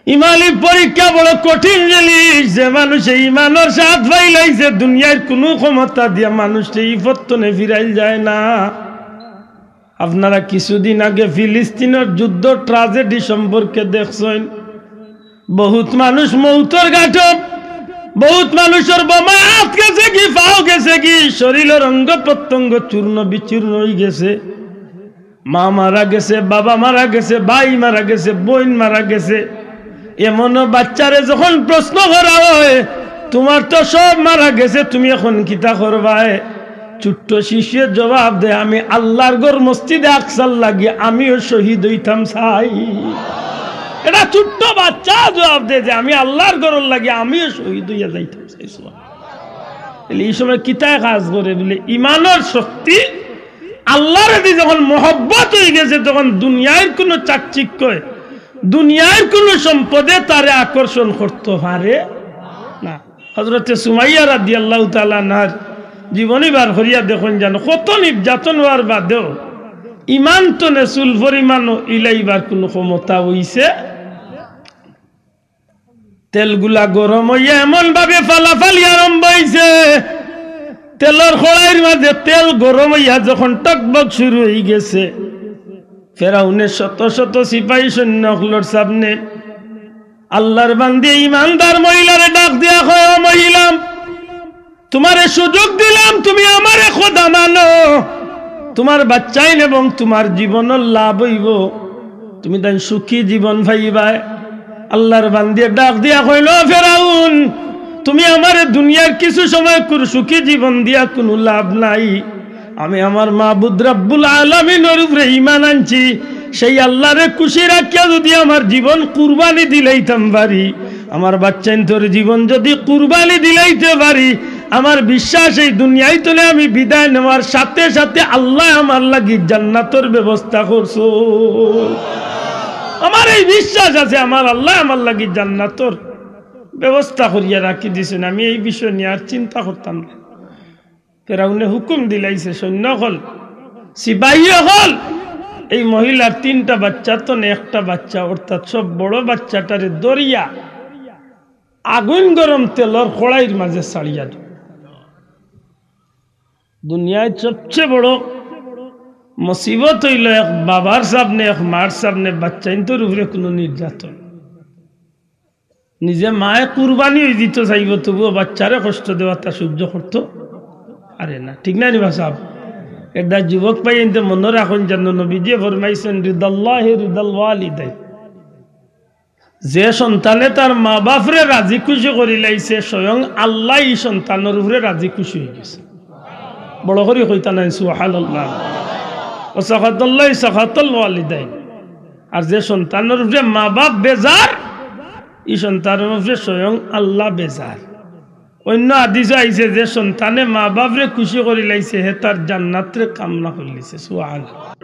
ইমানি পরীক্ষা বড় কঠিন জিনিস। যে মানুষে ইমানর স্বাদ পাইলাইছে, দুনিয়ার কুনু ক্ষমতা দিয়া মানুষরে ই পথ তনে ফিরাইল যায় না। আপনারা কিছুদিন আগে ফিলিস্তিনর যুদ্ধ ট্রাজেডি সম্পর্কে দেখছইন, বহুত মানুষ মৌতর ঘাটে, বহুত মানুষর বোমায় আত গেছে গি, পাও গেছে গি, শরীলর অঙ্গ প্রত্যঙ্গ চূর্ণ বিচূর্ণ অইগেছে। মা মারা গেছে, বাবা মারা গেছে, ভাই মারা গেছে, বইন মারা গেছে। এমনও বাচ্চারে যখন প্রশ্ন করা অয়, "তুমার তো সব মারা গেছে, তুমি এখন কিতা করবায়?" ছোট্ট শিশুয়ে জবাব দেয়, "আমি আল্লাহর ঘর মসজিদে আকসার লাগি আমিও শহীদ অইতাম চাই।" এটা ছোট্ট বাচ্চা জবাব দেয় যে, "আমি আল্লাহর ঘরর লাগি আমিও শহীদ অইয়া যাইতাম চাই।" সুবহানাল্লাহ। তাইলে ই সময় কিতায় কাজ করে বলে, ইমানর শক্তি, আল্লাহর দি যখন মহব্বত অইগেছে, তখন দুনিয়ার কুনু চাকচিক্যে, দুনিয়ার কুনু সম্পদে তারে আকর্ষণ করতো পারে না। হযরতে সুমাইয়া রাদিয়াল্লাহু তাআলা আনহার জীবনী বার করিয়া দেখইন, জানো কত নির্যাতন অওয়ার বাদেও ইমান তনে চুল পরিমাণও ইলাইবার কুনু ক্ষমতা অইছে। তেলগুলা গরম অইয়া এমন ভাবে ফালাফালি আরম্ভ অইছে, তেলর কড়াইর মাঝে তেল গরম অইয়া যখন টকবক শুরু অইগেছে, ফেরাউনের শত শত সিপাহী সৈন্য অকলর সামনে আল্লাহর বান্দি ইমানদার মহিলারে ডাক দিয়া কয়, "ও মহিলা, তুমারে সুযোগ দিলাম, তুমি আমারে খোদা মানো, তুমার বাচ্চাইন এবং তুমার জীবনর লাভ অইবো, তুমি তাইন সুখী জীবন পাইবায়।" আল্লাহর বান্দিয়ে ডাক দিয়া কইল, "ও ফেরাউন, তুমি আমারে দুনিয়ার কিছু সময় কুর সুখী জীবন দিয়া কুনু লাভ নাই। আমি আমার মাবুদ রাব্বুল আলামিনর উপরে ইমান আনছি, সেই আল্লাহরে খুশি রাখিয়া যদি আমার জীবন কুরবানি দিলাইতাম পারি, আমার বাচ্চাইন্তর জীবন যদি কুরবানি দিলাইতে পারি, আমার বিশ্বাস এই দুনিয়াই তনে আমি বিদায় নেওয়ার সাথে সাথে আল্লায় আমার লাগি জান্নাতর ব্যবস্থা করছো। আমার এই বিশ্বাস আছে, আমার আল্লায় আমার লাগি জান্নাতর ব্যবস্থা করিয়া রাখি দিছইন, আমি এই বিষয় নিয়া আর চিন্তা করতাম না।" ফেরাউনে হুকুম দিলাইছে, সৈন্য অকল, সিপাহী অকল, এই মহিলার তিনটা বাচ্চা তনে একটা বাচ্চা, অর্থাৎ সব বড় বাচ্চাটারে ধরিয়া আগুন গরম তেলর কড়াইর মাঝে ছাড়িয়া দেও। দুনিয়ার সবচেয়ে বড় মুসিবত অইলো এক বাবার সামনে, এক মার সামনে বাচ্চাইন্তর উপরে কুনু নির্যাতন। নিজে মায়ে কুরবানি অই দিতো চাইবো, তবুও বাচ্চারে কষ্ট দেওয়াটা সহ্য করতো পারে না। ঠিক না নি বা সাব? এটা যুবক ভাইয়াইন্তে মনো রাখইন, জানো নবীজিয়ে ফরমাইছইন, "রিদাল্লাহি রিদাল ওয়ালিদাইন।" যে সন্তানে তার মা বাপরে রাজি খুশি করিলাইছে, স্বয়ং আল্লায় ই সন্তানর উপরে রাজি খুশি অইগেছে। বড় করি কইতা নায়, সুবহানাল্লাহ। "ওয়া সাখাতাল্লাহি সাখাতাল ওয়ালিদাইন।" আর যে সন্তানর উপরে মা বাপ বেজার, ই সন্তানর উপরে স্বয়ং আল্লাহ বেজার। অইন্য হাদিসো আইছে, যে সন্তানে মা বাপরে খুশি করিলাইছে, হে তার জান্নাতরে কামনা করিলাইছে। সুবহানাল্লাহ।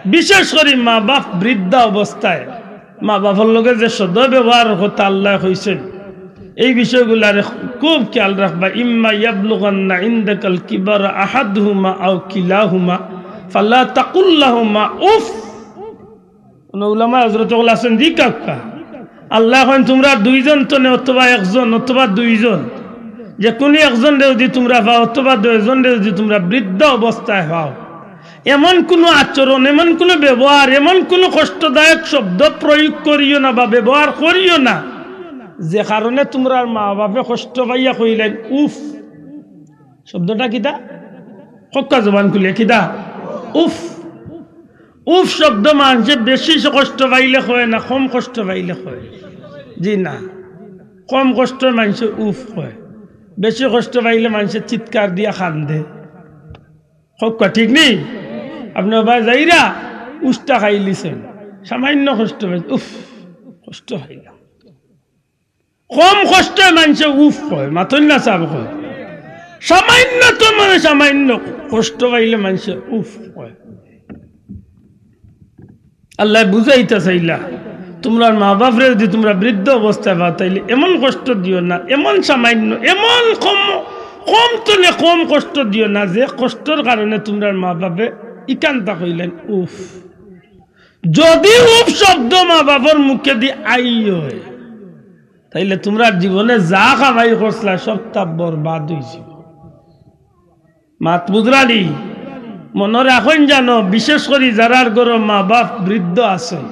বিশেষ করি মা বাপ বৃদ্ধা অবস্থায়, মা বাপর লগে যে সদব্যবহারর কথা আল্লায় কইছইন, এই বিষয়গুলারে খুব খেয়াল রাখবা। "ইম্মা ইয়াবলুগান্না ইনদাকাল কিবারা আহাদুহুমা আও কিলাহুমা ফালা তাকুল লাহুমা উফ।" কুনু উলামায়ে হযরত অকল আছইন, জি কাকা, আল্লায় কইন, "তুমরা দুইজন তনে অথবা একজন অথবা দুইজন যে কুনু একজনরে যুদি তুমরা পাও অথবা দুইজনরে যুদি তুমরা বৃদ্ধ অবস্থায় পাও, এমন কুনু আচরণ, এমন কুনু ব্যবহার, এমন কুনু কষ্টদায়ক শব্দ প্রয়োগ করিও না বা ব্যবহার করিও না, যে কারণে তুমরার মা বাপে কষ্ট পাইয়া কইলাইন উফ। শব্দটা কিতা? কউক্কা জবান খুলিয়া, কিতা? উফ। উফ শব্দ মানষে বেশি কষ্ট পাইলে কয় না, কম কষ্ট পাইলে কয়? জি না, কম কষ্টর মানষে উফ কয়। বেশি কষ্ট পাইলে মানষে চিৎকার দিয়া কান্দে। কউক্কা, ঠিক নি? আপনে অবায় যাইরা উষ্টা খাইলিছইন, সামান্য কষ্ট পাইছইন, উফ, কষ্ট পাইলাম। কম কষ্টে মানষে উফ কয়, মাতইন না সাব কয়। সামান্যতম, মানে সামান্য কষ্ট পাইলে মানষে উফ কয়। আল্লায় বুঝাইতা চাইলা, তুমরার মা বাপরে যুদি তুমরা বৃদ্ধ অবস্থায় পাও, তাইলে এমন কষ্ট দিও না, এমন সামান্য, এমন কম, কম তনে কম কষ্ট দিও না, যে কষ্টর কারণে তুমরার মা বাপে ইখানতা কইলাইন উফ। যুদি উফ শব্দ মা বাপর মুখেদি আই অয়, তাইলে তুমরার জীবনে যা কামাই করছলা, সবতা বরবাদ অইযিবো। মাত বুঝরানি? মনো রাখইন জানো, বিশেষ করি যারার ঘরো মা বাপ বৃদ্ধ আছইন,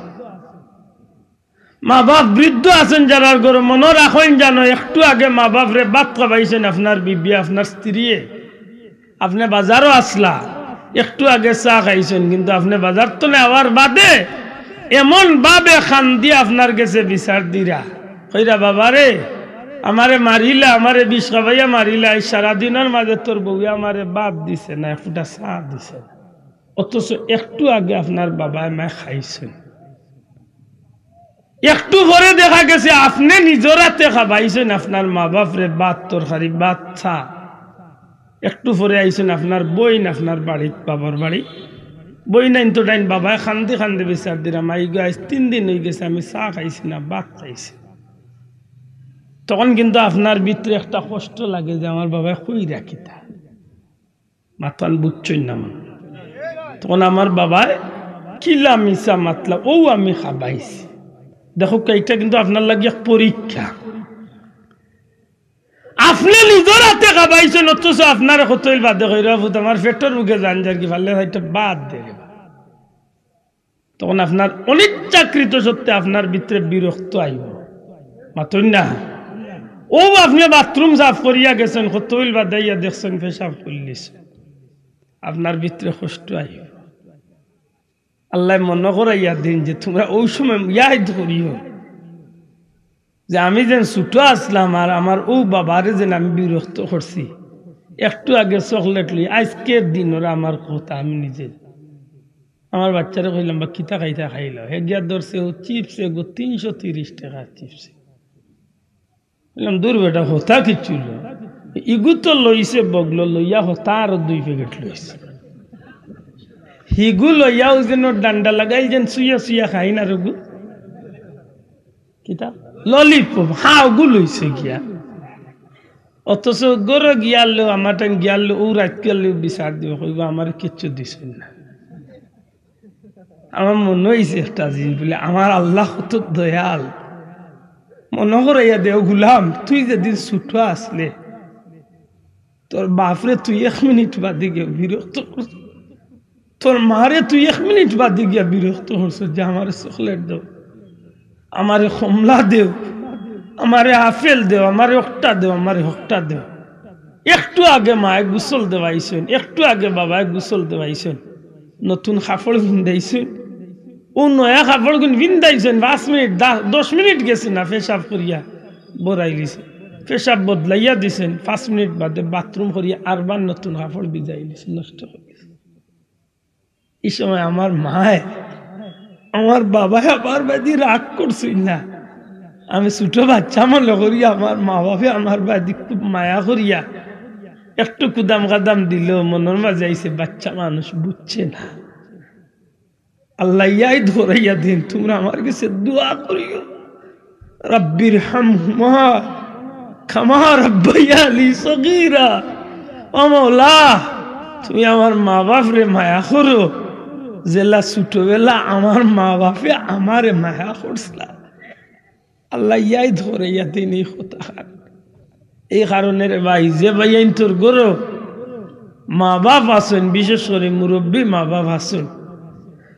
মা বাপ বৃদ্ধ আছইন যারার ঘরো, মনো রাখইন জানো, একটু আগে মা বাপরে ভাত খাবাইছইন আপনার বিবিয়ে, আপনার স্ত্রীয়ে, আপনে বাজারো আছলা, একটু আগে চা খাইছইন, কিন্তু আপনে বাজার তনে আওয়ার বাদে এমন ভাবে কান্দিয়া আপনার গেছে বিচার দিরা, কইরা, "বাবারে, আমারে মারিলা, আমারে বিষ খাবাইয়া মারিলা, আইজ সারাদিনর মাঝে তোর বউয়ে আমারে ভাত দিছে না, এক ফুটা চা দিছে না।" অথচ একটু আগে আপনার বাবায় মায় খাইছইন। একটু পরে দেখা গেছে আপনে নিজর আতে খাবাইছইন আপনার মা বাপরে ভাত তরকারি, ভাত চা। একটু পরে আইছইন আপনার বইন আপনার বাড়িত, বাবার বাড়ি। বইনাইন তো ডাইন বাবায় কান্দি কান্দি বিচার দিরা, "মাই গো, আইজ তিন দিন অইগেছে আমি চা খাইছি না, ভাত খাইছি না।" তখন কিন্তু আপনার ভিতরে একটা কষ্ট লাগে যে, "আমার বাবায় কইরা কিতা?" মাতখান বুঝছইন না মানে। তখন আমার বাবায় কিলা মিছা মাতলা, অউ আমি খাবাইছি। দেখউক্কা, ইটা কিন্তু আপনার লাগি এক পরীক্ষা। আপনে নিজর আতে খাবাইছইন, অথচ আপনারে কতইল বাদে কইরা, "পুত, আমার পেটর ভুকে জান যারগি, পারলে চাইরটা ভাত দে রে বা।" তখন আপনার অনিচ্ছাকৃত সত্ত্বে আপনার ভিতরে বিরক্ত আইবো। মাতইন না? অউ আপনে বাথরুম সাফ করিয়া গেছইন, কতইল বাদে আইয়া দেখছইন পেশাব করিলিছইন, আপনার ভিতরে কষ্ট আইবো। আল্লায় মনো করাইয়া দিন যে তুমরা অউ সময় ইয়াদ করিও যে আমি যেন ছুটো আছলাম আর আমার অউ বাবারে যেন আমি বিরক্ত করছি। একটু আগে চকলেট লই, আইজকের দিনর আমার কথা আমি নিজে আমার বাচ্চারে কইলাম, "বা কিতা খাইতা খাইলাও।" হে গিয়া ধরছে অউ চিপস এগু, তিনশো তিরিশ টেকার চিপস। কইলাম, "দূর বেটা, হতা কিচ্ছু লয়।" ইগু তো লইছে বগলো, লইয়া হতা আরো দুই প্যাকেট লইছে। হিগু লইয়াও যেন ডান্ডা লাগাইল যেন চুইয়া চুইয়া খাইন আর অগু। কিতা? ললিপপ, হা, অগু লইছে গিয়া। অথচ ঘরো গিয়ারলেও, আমার টাইম গিয়ারলেও, অউ রাইত গিয়ারলেও বিচার দিবো, কইবো, "আমারে কিচ্ছু দিছইন না।" আমার মনো অইছে একটা জিনিস, বুলে, "আমার আল্লাহ কত দয়াল।" মনো করাইয়া দেও, "গুলাম, তুই যেদিন ছুটো আছলে, তোর বাপরে তুই এক মিনিট বাদে গিয়া বিরক্ত করছস, তোর মারে তুই এক মিনিট বাদে গিয়া বিরক্ত করছস যে আমারে চকলেট দেও, আমারে কমলা দেও, আমারে আপেল দেও, আমারে অকটা দেও, আমারে হকটা দেও।" একটু আগে মায় গোসল দেওয়াইছইন, একটু আগে বাবায় গোসল দেওয়াইছইন, নতুন কাপড় পিন্দাইছইন, অউ নয়া কাপড়গুন পিন্দাইছইন, পাঁচ মিনিট, দা-, দশ মিনিট গেছে না, পেশাব করিয়া বরাইলিছইন, পেশাব বদলাইয়া দিছইন, পাঁচ মিনিট বাদে বাথরুম করিয়া আরবার নতুন কাপড় ভিজাইলিছইন, নষ্ট করিলিছইন। ই সময় আমার মায়, আমার বাবায় আমার বায়দি রাগ করছইন না। আমি ছুটো বাচ্চা মনো করি, আমার মা বাপে আমার বায়দি খুব মায়া করিয়া একটু কুদাম কাদাম দিলেও মনর মাঝে আইছে, বাচ্চা মানুষ বুঝছে না। আল্লায় ইয়াদ করাইয়া দিন, তুমরা আমার গেছে দোয়া করিও। "রাব্বির হামহুমা কামা রাব্বায়ানি সগীরা।" ও মওলা, তুমি আমার মা বাপরে মায়া করো, যেলা ছুটোবেলা আমার মা বাপে আমারে মায়া করছিলা। আল্লায় ইয়াদ করাইয়া দিন ই কথাখান। এই কারণে রে ভাই, যে ভাইয়াইন্তর ঘরো মা বাপ আছইন, বিশেষ করি মুরব্বী মা বাপ আছইন,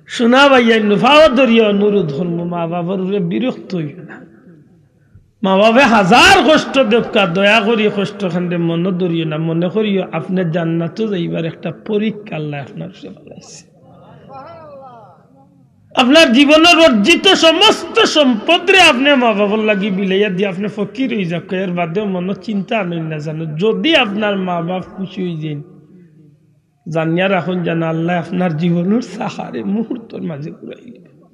শোনা ভাইয়াইন, পাও ধরিয়া অনুরোধ করমু, মা বাপর উপরে বিরক্ত অইও না। মা বাপে হাজার কষ্ট দেউক্কা, দয়া করি কষ্ট খানরে মনো ধরিও না, মনে করিও আপনে জান্নাতো যাইবার একটা পরীক্ষা আল্লায় আপনার উপরে ফালাইছে। আপনার জীবনর অর্জিত সমস্ত সম্পদরে আপনে মা বাপর লাগি বিলাইয়া দিয়া আপনে ফকির অইযাউক্কা, এর বাদেও মনো চিন্তা আনইন না জানো। যদি আপনার মা বাপ খুশি অইযাইন, জানিয়া রাখইন জানো আল্লায় আপনার জীবনর চাকারে মুহূর্তর মাঝে ঘুরাই দিবা।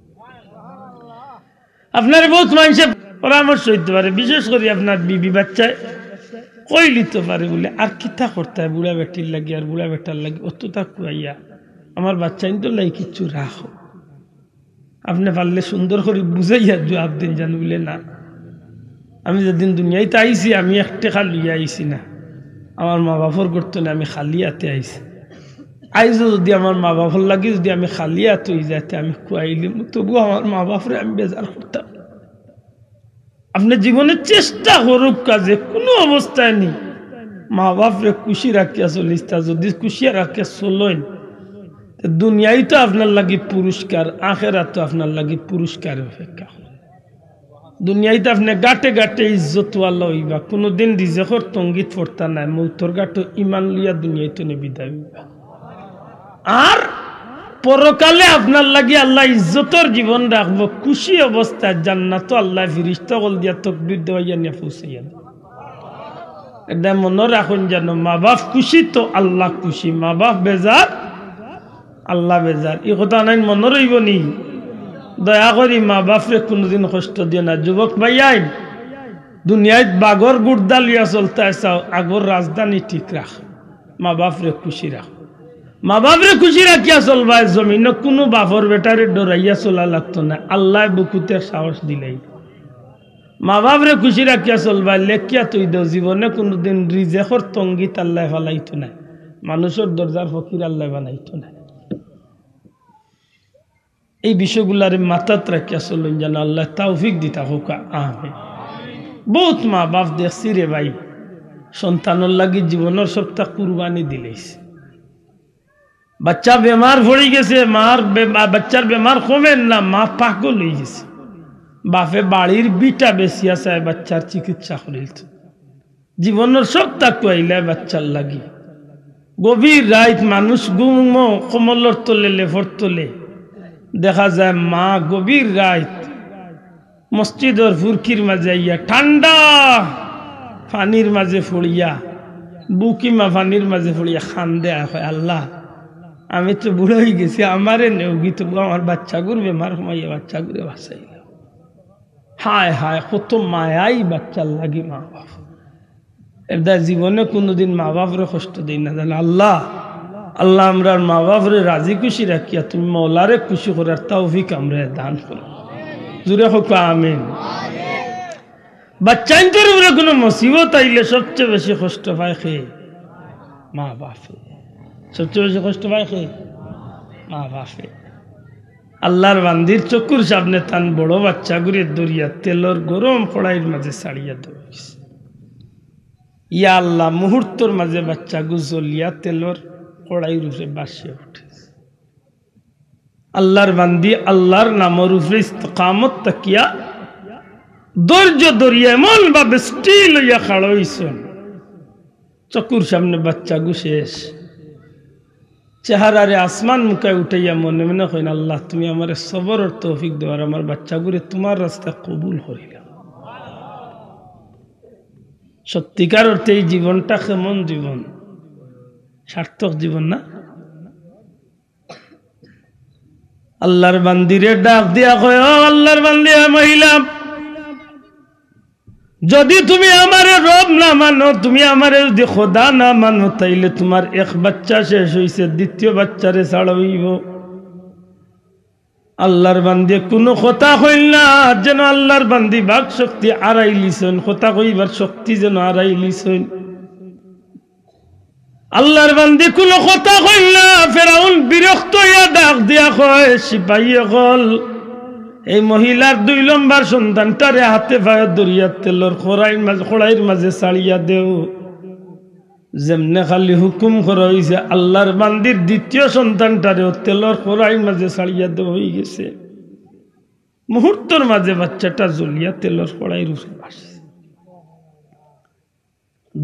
আপনারে বউত মানষে পরামর্শ দিতো পারে, বিশেষ করি আপনার বিবি বাচ্চায় কইলিতো পারে বুলে, আর কিতা করতায় বুড়া বেটির লাগি আর বুড়া বেটার লাগি অততা খুয়াইয়া, আমার বাচ্চাইন্তর লাগি কিচ্ছু রাখো। আপনে পারলে সুন্দর করি বুঝাইয়া জুয়াব দিন জানো বুলে, না, আমি যেদিন দুনিয়াইত আইছি আমি এক টেকা লইয়া আইছি না, আমার মা বাপর ঘর তনে আমি খালি আতে আইছি। আইজও যদি আমার মা বাপর লাগি যদি আমি খালি আত অইযাই তে আমি খুয়াইলিমু, তবু আমার মা বাপরে আমি বেজার করতাম না। আপনে জীবনে চেষ্টা করউক্কা, যে কুনু অবস্থায় নি মা বাপরে খুশি রাখিয়া চলিতা, যদি খুশি রাখিয়া চলইন, তে দুনিয়াইতো আপনার লাগি পুরস্কার, আখেরাতো আপনার লাগি পুরস্কার অপেক্ষা করে। দুনিয়াইত আপনে গাটে গাটে ইজ্জতওয়ালা অইবা, কুনুদিন রিজেকর তঙ্গিত পড়তা নায়, মউতর গাটো ইমান লইয়া দুনিয়াইত নি বিদায় অইবা। আর পরকালে আপনার লাগি আল্লায় ইজ্জতর জীবন রাখবো, খুশি অবস্থায় জান্নাতো আল্লায় ফিরিস্তা অকল দিয়া তকবির দেওয়াইয়া নিয়া পৌঁছাইয়া দিবা। এটা মনো রাখইন জানো, মা বাপ খুশি তো আল্লাহ খুশি, মা বাপ বেজার আল্লাহ বেজার। ই কথা নাইন মনো রইবো নি? দয়া করি মা বাপরে কুনুদিন কষ্ট দিও না। যুবক ভাইয়াইন, দুনিয়াইত বাঘর গুর্দা লইয়া চলতায় চাও, আগর রাজধানী ঠিক রাখ, মা বাপরে খুশি রাখ। মা বাপরে খুশি রাখিয়া চলবায়, জমিনো কুনু বাপর বেটারে ডরাইয়া চলা লাগতো না। আল্লায় বুকুতে সাহস দিলাই। মা বাপরে খুশি রাখিয়া চলবায়, লেখিয়া থই দেও, জীবনে কুনুদিন রিজেকর তঙ্গিত আল্লায় ফালাইতো নায়, মানুষর দরজার ফকির আল্লায় বানাইতো নায়। এই বিষয়গুলারে মাথাত রাখিয়া চলইন, যেন আল্লায় তৌফিক দিতা হউকা। আমিন। বউত মা বাপ দেখছি রে ভাই, সন্তানর লাগি জীবনর সবটা কুরবানি দিলাইছে। বাচ্চা বেমার পড়ি গেছে, মার বে-, বা-, বাচ্চার বেমার কমের না, মা পাগল অইগেছে। বাপে বাড়ির ভিটা বেচিয়া চায় বাচ্চার চিকিৎসা করিলতো। জীবনর সবটা খুয়াইলায় বাচ্চার লাগি। গভীর রাইত মানুষ ঘুমো কম্বলর তলে, লেফর তলে। দেখা যায় মা গভীর রাইত মসজিদর ফুরকির মাঝে আইয়া ঠান্ডা পানির মাঝে পড়িয়া, বুকিমা পানির মাঝে পড়িয়া কান্দে আর কয়, "আল্লাহ, আমি তো বুড়া অইগেছি, আমারে নেওগি, তবু আমার বাচ্চাগুর বেমার কমাইয়া বাচ্চাগুরে বাঁচাইলাও।" হায় হায়, কত মায়াই বাচ্চার লাগি মা বাপ। এরদায় জীবনে কুনুদিন মা বাপরে কষ্ট দেই না, জানো আল্লাহ। আল্লাহ আমরার মা বাপরে রাজি খুশি রাখিয়া তুমি মওলারে খুশি করার তৌফিক আমরারে দান করো। জুরে কউক্কা আমিন। বাচ্চাইন্তর উপরে কুনু মুসিবত আইলে সবচে বেশি কষ্ট পায় কে? মা বাপে। সবচে বেশি কষ্ট পায় কে? মা বাপে। আল্লার বান্দির চকুর সামনে তান বড় বাচ্চাগুরে ধরিয়া তেলর গরম কড়াইর মাঝে ছাড়িয়া দেওয়া অইছে। ইয়া আল্লাহ, মুহূর্তর মাঝে বাচ্চাগু জ্বলিয়া তেলর কড়াইর উপরে ভাসিয়া উঠেছে। আল্লার বান্দি আল্লার নামর উপরে ইস্তেকামত থাকিয়া ধৈর্য ধরিয়া এমন ভাবে স্থির অইয়া খাড়া অইছইন, চকুর সামনে বাচ্চাগু শেষ। চেহারারে আসমান মুখায় উঠাইয়া মনে মনে কইন, "আল্লাহ, তুমি আমারে সবরর তৌফিক দেও, আর আমার বাচ্চাগুরে তুমার রাস্তায় কবুল করিলাও।" সত্যিকার অর্থে এই জীবনটা কেমন জীবন? সার্থক জীবন না? আল্লার বান্দিরে ডাক দিয়া কয়, "ও আল্লার বান্দি, এ মহিলা, যদি তুমি আমারে রব না মানো, তুমি আমারে যদি খোদা না মানো, তাইলে তুমার এক বাচ্চা শেষ অইছে, দ্বিতীয় বাচ্চারে ছাড়া অইবো।" আল্লার বান্দিয়ে কুনু কথা কইল না, যেন আল্লার বান্দি বাক শক্তি হারাইলিছইন, কথা কইবার শক্তি যেন হারাইলিছইন। আল্লার বান্দি কুনু কথা কইল না। ফেরাউন বিরক্ত অইয়া ডাক দিয়া কয়, "সিপাহী অকল, এই মহিলার দুই লম্বর সন্তানটারে হাতে পায়ে ধরিয়া তেলর কড়াইর মাঝে, কড়াইর মাঝে ছাড়িয়া দেও। যেমনে খালি হুকুম করা অইছে, আল্লাহর বান্দির দ্বিতীয় সন্তানটারেও তেলর কড়াইর মাঝে ছাড়িয়া দেওয়া অইগেছে। মুহূর্তর মাঝে বাচ্চাটা জ্বলিয়া তেলর কড়াইর উপরে ভাসছে।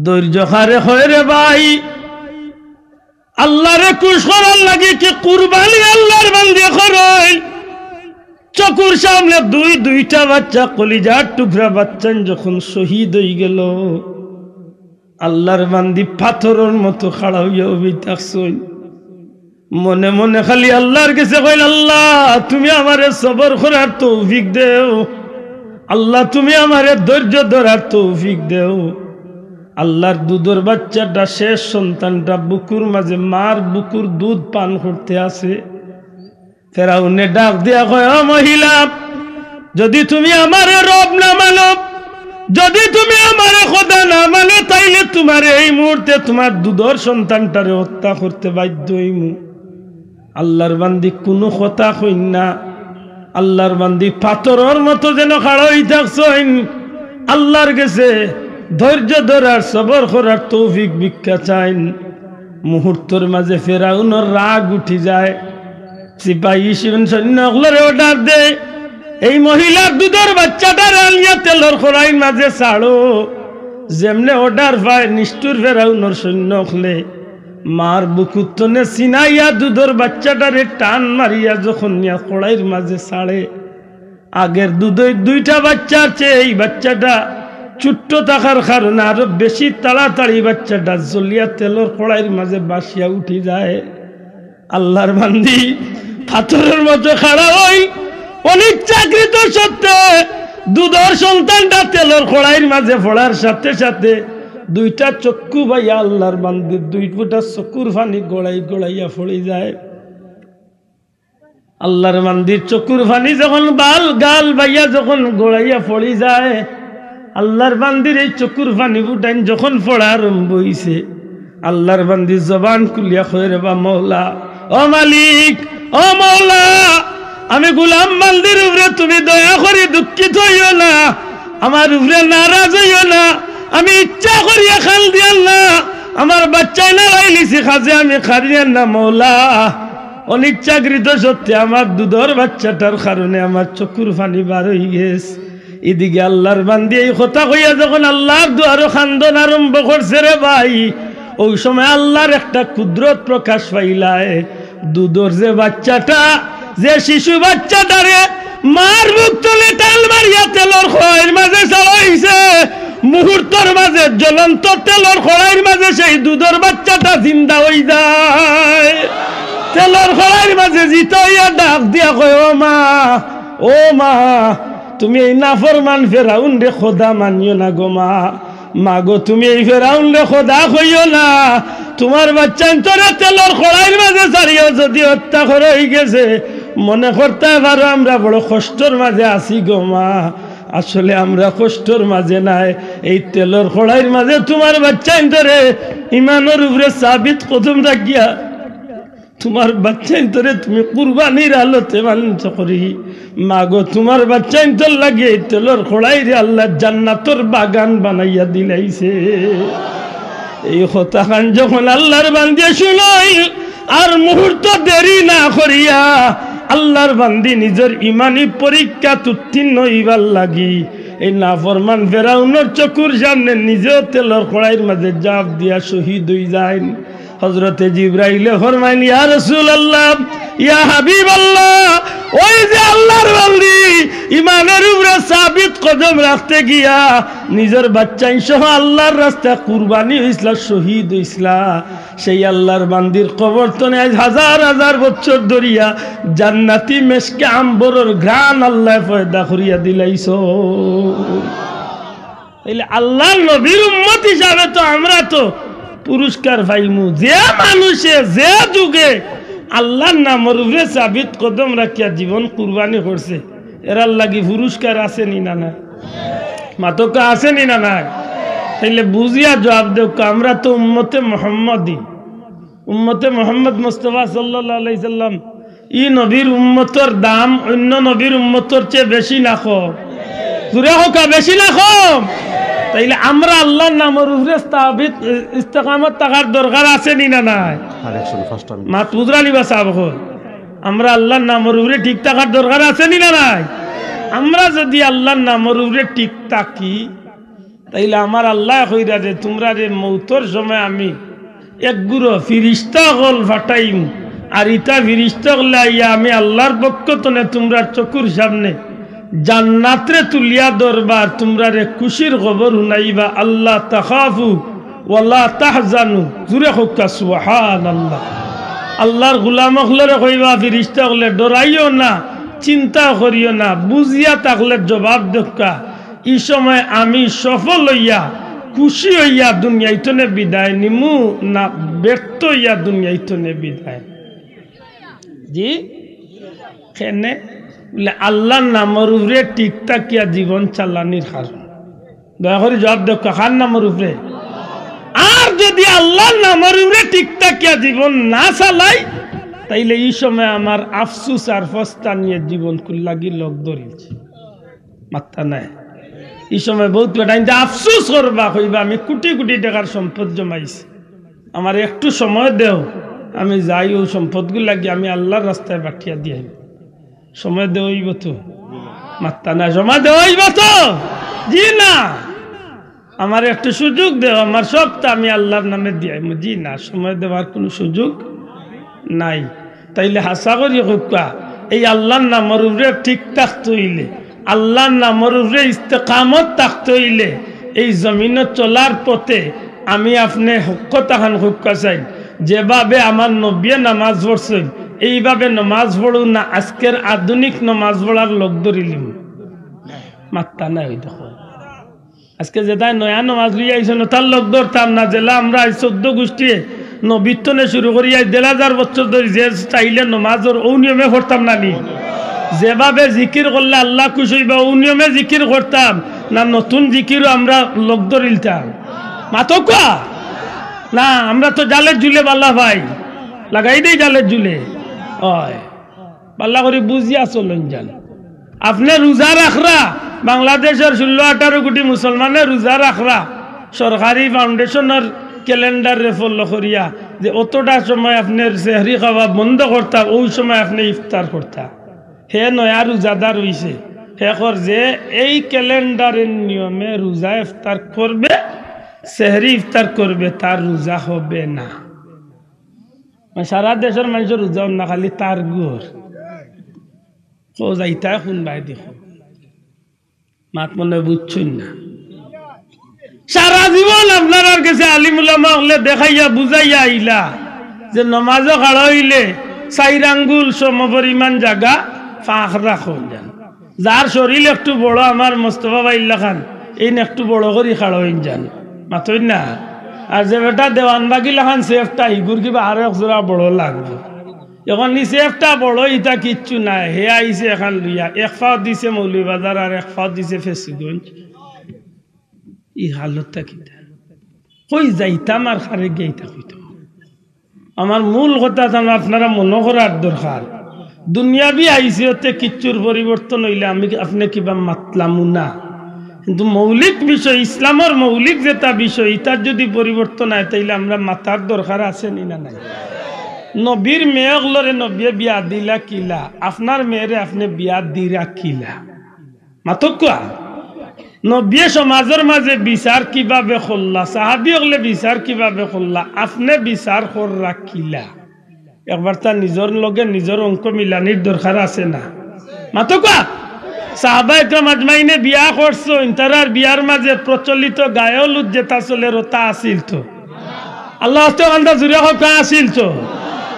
ধৈর্য হারে হয় রে ভাই, আল্লাহরে খুশ করার লাগি কি কুরবানি আল্লাহর বান্দি করইন? চকুর সামনে দুই, দুইটা বাচ্চা, কলিজার টুকরা বাচ্চাইন যখন শহীদ অইগেল, আল্লাহর বান্দি পাথরর মতো খাড়া অইয়া উবি থাকছইন। মনে মনে খালি আল্লাহর গেছে কইন, "আল্লাহ, তুমি আমারে সবর করার তৌফিক দেও। আল্লাহ, তুমি আমারে ধৈর্য ধরার তৌফিক দেও।" আল্লাহর দুধর বাচ্চাটা, শেষ সন্তানটা বুকুর মাঝে মার বুকুর দুধ পান করতে আছে। ফেরাউনে ডাক দিয়া কয়, "ও মহিলা, যদি তুমি আমারে রব না মানো, যদি তুমি আমারে খোদা না মানো, তাইলে তোমারে এই মুহূর্তে তোমার দুধর সন্তানটারে হত্যা করতে বাধ্য অইমু।" আল্লাহর বান্দি কুনু কথা কইন না। আল্লাহর বান্দি পাথরর মতো যেন খাড়া অই থাকছইন। আল্লাহর গেছে ধৈর্য ধরার, সবর করার তৌফিক ভিক্ষা চাইন। মুহূর্তর মাঝে ফেরাউনর রাগ উঠি যায়। সিপাহী সৈন্য অকলরে অর্ডার দেয়, "এই মহিলার দুধর বাচ্চাটারে আনিয়া তেলর কড়াইর মাঝে ছাড়ো।" যেমনে অর্ডার পায়, নিষ্ঠুর ফেরাউনর সৈন্য অকলে মার বুকুত্তনে ছিনাইয়া দুধর বাচ্চাটারে টান মারিয়া যখন নিয়া কড়াইর মাঝে ছাড়ে, আগের দুধর দুইটা বাচ্চার চেয়ে এই বাচ্চাটা ছোট্ট থাকার কারণে আরো বেশি তাড়াতাড়ি বাচ্চাটা জ্বলিয়া তেলর কড়াইর মাঝে ভাসিয়া উঠি যায়। আল্লাহর বান্দি পাথরর মতো খাড়া অই, অনিচ্ছাকৃত সত্ত্বে দুধর সন্তানটা তেলর কড়াইর মাঝে পড়ার সাথে সাথে দুইটা চক্ষু বাইয়া আল্লাহর বান্দির দুই ফুটা চকুর পানি গড়াই গড়াইয়া পড়ি যায়। আল্লাহর বান্দির চকুর পানি যখন বাল গাল বাইয়া যখন গড়াইয়া পড়ি যায়, আল্লাহর বান্দির এই চকুর পানি ফুটাইন যখন পড়া আরম্ভ অইছে, আল্লাহর বান্দি জবান খুলিয়া কয়, "রে বা মওলা, ও মালিক, ও মওলা, আমি গোলাম বান্দির উপরে তুমি দয়া করি দুঃখিত অইও না, আমার উপরে নারাজ অইও না, আমি ইচ্ছা করিয়া কান্দিয়ার না, আমার বাচ্চায় নারাইলিছি, কাজে আমি কান্দিয়ার না মওলা।" অনিচ্ছাকৃত সত্ত্বে আমার দুধর বাচ্চাটার কারণে আমার চকুর পানি বার অই গেছে। এদিকে আল্লাহর বান্দি এই কথা কইয়া যখন আল্লাহর দুয়ারো কান্দন আরম্ভ করছে রে ভাই, ওই সময় আল্লাহর একটা কুদরত প্রকাশ পাইলায়। দুধর যে বাচ্চাটা, যে শিশু বাচ্চাটারে মার বুক তনে টান মারিয়া তেলর কড়াইর মাঝে ছাড়া অইছে, মুহূর্তর মাঝে জ্বলন্ত তেলর কড়াইর মাঝে সেই দুধর বাচ্চাটা জিন্দা অই যায়। তেলর কড়াইর মাঝে জিতা অইয়া ডাক দিয়া কয়, "ও মা, ও মা, তুমি এই নাফরমান ফেরাউনরে খোদা মানিও না গো মা। মা গো, তুমি এই ফেরাউনরে খোদা কইও না। তোমার বাচ্চাইন্তরে তেলর কড়াইর মাঝে ছাড়িয়া যদি হত্যা করা অই গেছে, মনে করতায় পারো আমরা বড় কষ্টর মাঝে আছি গো মা। আসলে আমরা কষ্টর মাঝে নাই, এই তেলর কড়াইর মাঝে তোমার বাচ্চাইন্তরে ইমানর উপরে সাবিত কদম রাখিয়া তোমার বাচ্চাইন্তরে তুমি কুরবানির আলোতে মাংস করি। মা গো, তোমার বাচ্চাইন্তর লাগি এই তেলর কড়াইরে আল্লাহ জান্নাতর বাগান বানাইয়া দিলাইছে।" এই কথাখান যখন আল্লাহর বান্দিয়ে শুনইল, আর মুহূর্ত দেরি না করিয়া আল্লাহর বান্দি নিজর ইমানি পরীক্ষাত উত্তীর্ণ অইবার লাগি এই নাফরমান ফেরাউনর চকুর সামনে নিজেও তেলর কড়াইর মাঝে ঝাঁপ দিয়া শহীদ অই যাইন। হজরতে জিব্রাইলে ফরমাইন, "ইয়া রাসূলুল্লাহ, ইয়া হাবিবাল্লাহ, ওই যে আল্লাহর বান্দি ইমানর উপরে সাবিত কদম রাখতে গিয়া নিজর বাচ্চাইন সহ আল্লাহর রাস্তায় কুরবানি অইছলা, শহীদ অইছলা, সেই আল্লাহর বান্দির কবর তনে আইজ হাজার হাজার বছর ধরিয়া জান্নাতি মেশকে আম্বরর ঘ্রাণ আল্লাহ পয়দা করিয়া দিলাইছ।" তাইলে আল্লাহর নবীর উম্মত হিসাবে তো আমরা তো পুরস্কার পাইমু। যে মানুষে যে যুগে আল্লাহর নামর উপরে সাবিত কদম রাখিয়া জীবন কুরবানি করছে, এরার লাগি পুরস্কার আছে নি না নাই? মাতকা আছে নি না নাই? তাইলে বুঝিয়া জবাব দেউক্কা, আমরা তো উম্মতে মোহাম্মদী, উম্মতে মোহাম্মদ মুস্তাফা সাল্লাল্লাহু আলাইহি সাল্লাম ই নবীর উম্মতর দাম অইন্য নবীর উম্মতর চেয়ে বেশি না কম? জুরে কউক্কা, বেশি না কম? তাইলে আমরা আল্লার নামর উপরে স্থাপিত, ইস্তেকামত থাকার দরকার আছে নি না নাই? আরেকজন first time। মাত বুঝরা নি বা সাব অকল? আমরা আল্লার নামর উপরে ঠিক থাকার দরকার আছে নি না নাই? আমরা যুদি আল্লার নামর উপরে ঠিক থাকি, তাইলে আমার আল্লায় কইরা যে, "তুমরারে মউতর সময় আমি এক গুরু ফিরিস্তা অকল পাঠাইমু, আর ইতা ফিরিস্তা অকলে আইয়া আমি আল্লার পক্ষ তনে তুমরার চকুর সামনে জান্নাতরে তুলিয়া ধরবা, আর তুমরারে খুশির খবর হুনাইবা, আল্লা তাখাফু ওয়ালা তাহজানু।" জুরে কউক্কা, সুবহানাল্লাহ। আল্লার গুলাম অকলরে কইবা ফিরিস্তা অকলে, "ডরাইও না, চিন্তা করিও না, বুঝিয়া থাকলে জবাব দেউক্কা।" ই সময় আমি সফল অইয়া, খুশি অইয়া দুনিয়াইতনে বিদায় নিমু, না ব্যর্থ অইয়া দুনিয়াইতনে বিদায়? জি, কেনে? বুলে, আল্লার নামর উপরে ঠিক থাকিয়া জীবন চালানির কারণ। দয়া করি জবাব দেউক্কা, কার নামর উপরে? আর যুদি আল্লার নামর উপরে ঠিক থাকিয়া জীবন না চালাই, তাইলে ই সময় আমার আফসুস আর ফস্তানিয়ে জীবন কুল্লাগি লগ ধরিলছে। মাত্তা নাই। ই সময় বউত বেটাইন্তে আফসুস করবা, কইবা, "আমি কুটি কুটি টেকার সম্পদ জমাইছি, আমারে একটু সময় দেও, আমি যাই অউ সম্পদগুলাগি আমি আল্লার রাস্তায় বাটিয়া দিয়াই।" সময় দেওয়া অইবো তো? মাত্তা নাই। সময় দেওয়া অইবো তো? জি না। আমারে একটু সুযোগ দেও, আমার সবটা আমি আল্লার নামে দিয়াইমু। জি না, সময় দেওয়ার কুনু সুযোগ নাই। তাইলে হাছা করি কউক্কা, এই আল্লার নামর উপরে ঠিক থাকতে অইলে, আল্লার নামর উপরে ইস্তেকামত থাকতে অইলে, এই জমিনো চলার পথে আমি আপনে হক কথাখান কউক্কা চাই, যেভাবে আমার নবিয়ে নামাজ পড়ছইন, এইভাবে নামাজ পড়ুন না, আজকের আধুনিক নামাজ পড়ার লগ ধরিলিমু। মাত্তা নাই। অউ দেখো, আজকে যেতায় নয়া নমাজ লইয়া আইছইন, তার লগ ধরতাম না, যেলা আমরা আইজ চৌদ্দ গুষ্টিয়ে নবীর তনে শুরু করি আইজ দেড় হাজার বছর ধরি যে স্টাইলে নমাজ অর, অউ নিয়মে পড়তাম না নি? যেভাবে জিকির করলে আল্লা খুশ অইবা, অউ নিয়মে জিকির করতাম না, নতুন জিকিরও আমরা লগ ধরিলতাম? মাতউক্কা। না, আমরা তো জালের জুলে বালা পাই, লাগাই দেই জালের জুলে। অয়। বালা করি বুঝিয়া চলইন যান। আপনে রোজা রাখরা, বাংলাদেশর ষোলো আঠারো কোটি মুসলমানে রোজা রাখরা, সরকারি ফাউন্ডেশনর ক্যালেন্ডাররে follow করিয়া যে অতটা সময় আপনে সেহরি খাওয়া বন্ধ করতা, অউ সময় আপনে ইফতার করতা। হে নয়া রোজাদার অইছে, হে কর যে এই ক্যালেন্ডারর নিয়মে রোজা ইফতার করবে, সেহরি ইফতার করবে, তার রোজা হবে না। মানে, সারা দেশর মানষর রোজা অর না, খালি তার গুর। কও যাইতায় কুনবায় দেখো। মাত মনে বুঝছইন না। সারা জীবন আপনারার গেছে আলিম উলামা অকলে দেখাইয়া বুঝাইয়া আইলা যে নমাজো খাড়া অইলে চাইর আঙ্গুল সমপরিমাণ জাগা ফাঁক রাখইন যান। যার শরীল একটু বড়, আমার মোস্তফা ভাইর লাখান, এইন একটু বড় করি খাড়ইন যান, মাতইন না। আর যে বেটা দেওয়ানবাগি লাখান সেফটা, হিগুর কিবা আরো এক জোড়া বড় লাগবো। এখন ই সেফটা বড়, ইতা কিচ্ছু নাই। হে আইছে এখান লইয়া, এক পাও দিছে মৌলভীবাজার আর এক পাও দিছে ফেঞ্চুগঞ্জ। ই হালতটা কিতা? কই যাইতাম আর কারে গিয়া ইতা কইতাম? আমার মূল কথা যেন আপনারা মনো করার দরকার, দুনিয়াবি হাইসিয়তে কিচ্ছুর পরিবর্তন অইলে আমি, আপনে কিবা মাতলামু না, কিন্তু মৌলিক বিষয়, ইসলামর মৌলিক যেটা বিষয়, ইতার যুদি পরিবর্তন অয়, তাইলে আমরা মাতার দরকার আছে নি না নাই? নবীর মেয়ে অকলরে নবিয়ে বিয়া দিলা কিলা, আপনার মেয়েরে আপনে বিয়া দিরা কিলা? মাতউক্কা। নবিয়ে সমাজর মাঝে বিচার কিভাবে করলা, সাহাবি অকলে বিচার কিভাবে করলা, আপনে বিচার কররা কিলা? একবার তার নিজর লগে নিজর অঙ্ক মিলানির দরকার আছে না? মাতউক্কা। সাহাবা একরাম আজমাইনে বিয়া করছইন, তারার বিয়ার মাঝে প্রচলিত গায়ে হলুদ যেটা চলের, ওটা আছিল তো? আল্লাহ আস্তে বান্দা জুরে কউক্কা, আছিল তো?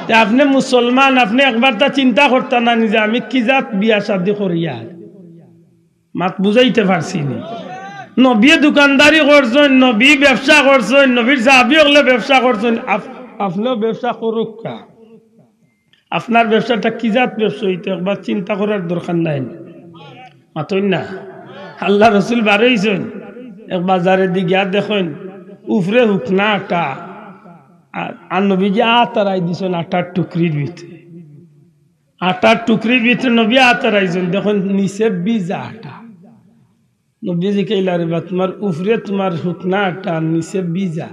তে আপনে মুসলমান, আপনে একবার তা চিন্তা করতা না নিজে, আমি কি জাত বিয়া শাদি করিয়ার? মাত বুঝাইতে পারছি নি? নবিয়ে দোকানদারি করছইন, নবী ব্যবসা করছইন, নবীর সাহাবি অকলে ব্যবসা করছইন, আপ-, আপনেও ব্যবসা করউক্কা। আপনার ব্যবসাটা কি জাত ব্যবসা অইতো একবার চিন্তা করার দরকার নাই নি? মাতইন না। আল্লার রসুল বারইছইন, এক বাজারেদি গিয়া দেখইন, উপরে হুকনা আটা, আর, আর নবীজি আত আরাই দিছইন আটার টুকরির ভিতরে। আটার টুকরির ভিতরে নবী আত আড়াইছইন, দেখইন নিচে ভিজা আটা। নবীয়ে জিকাইলা, "রে বা, তুমার উপরে তুমার হুকনা আটা, নিচে ভিজা।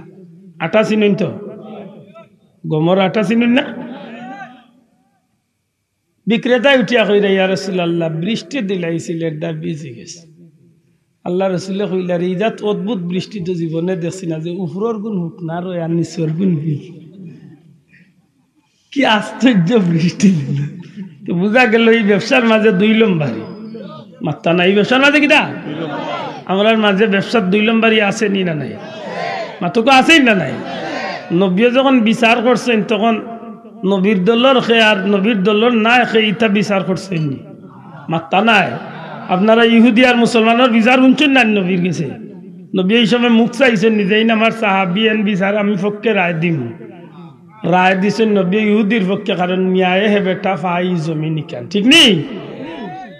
আটা চিনইন তো? গমর আটা চিনইন না?" বিক্রেতায় উঠিয়া কইরা, "ইয়া রাসূলুল্লাহ, বৃষ্টি দিলাইছিল, এরদায় ভিজি গেছে।" আল্লার রসুলে কইলা, "রে, ইজাত অদ্ভুত বৃষ্টি তো জীবনে দেখছি না, যে উপরর গুন হুকনা রয় আর নিচর গুন ভিজে।" কি আশ্চর্য বৃষ্টি দিল। তো বুঝা গেল ই ব্যবসার মাঝে দুই লম্বারি। মাত্তা নাই, ই ব্যবসার মাঝে কিতা? আমরার মাঝে ব্যবসার দুই লম্বারি আছে নি না নাই? মাতুক্কা আছে নি না নাই? নবীয়ে যখন বিচার করছইন, তখন নবীর দলর খে আর নবীর দলর নায় খে ইতা বিচার করছইন নি? মাত্তা নাই। আপনারা ইহুদি আর মুসলমানর বিচার হুনছইন না নবীর গেছে? নবীয়ে ই সময় মুখ চাইছইন নি যে, "এইন আমার সাহাবি, এন বিচার আমি পক্ষে রায় দিমু।" রায় দিছইন নবীয়ে ইহুদির পক্ষে, কারণ "মিয়ায়ে হে বেটা ফাই জমিন ইকান", ঠিক নি?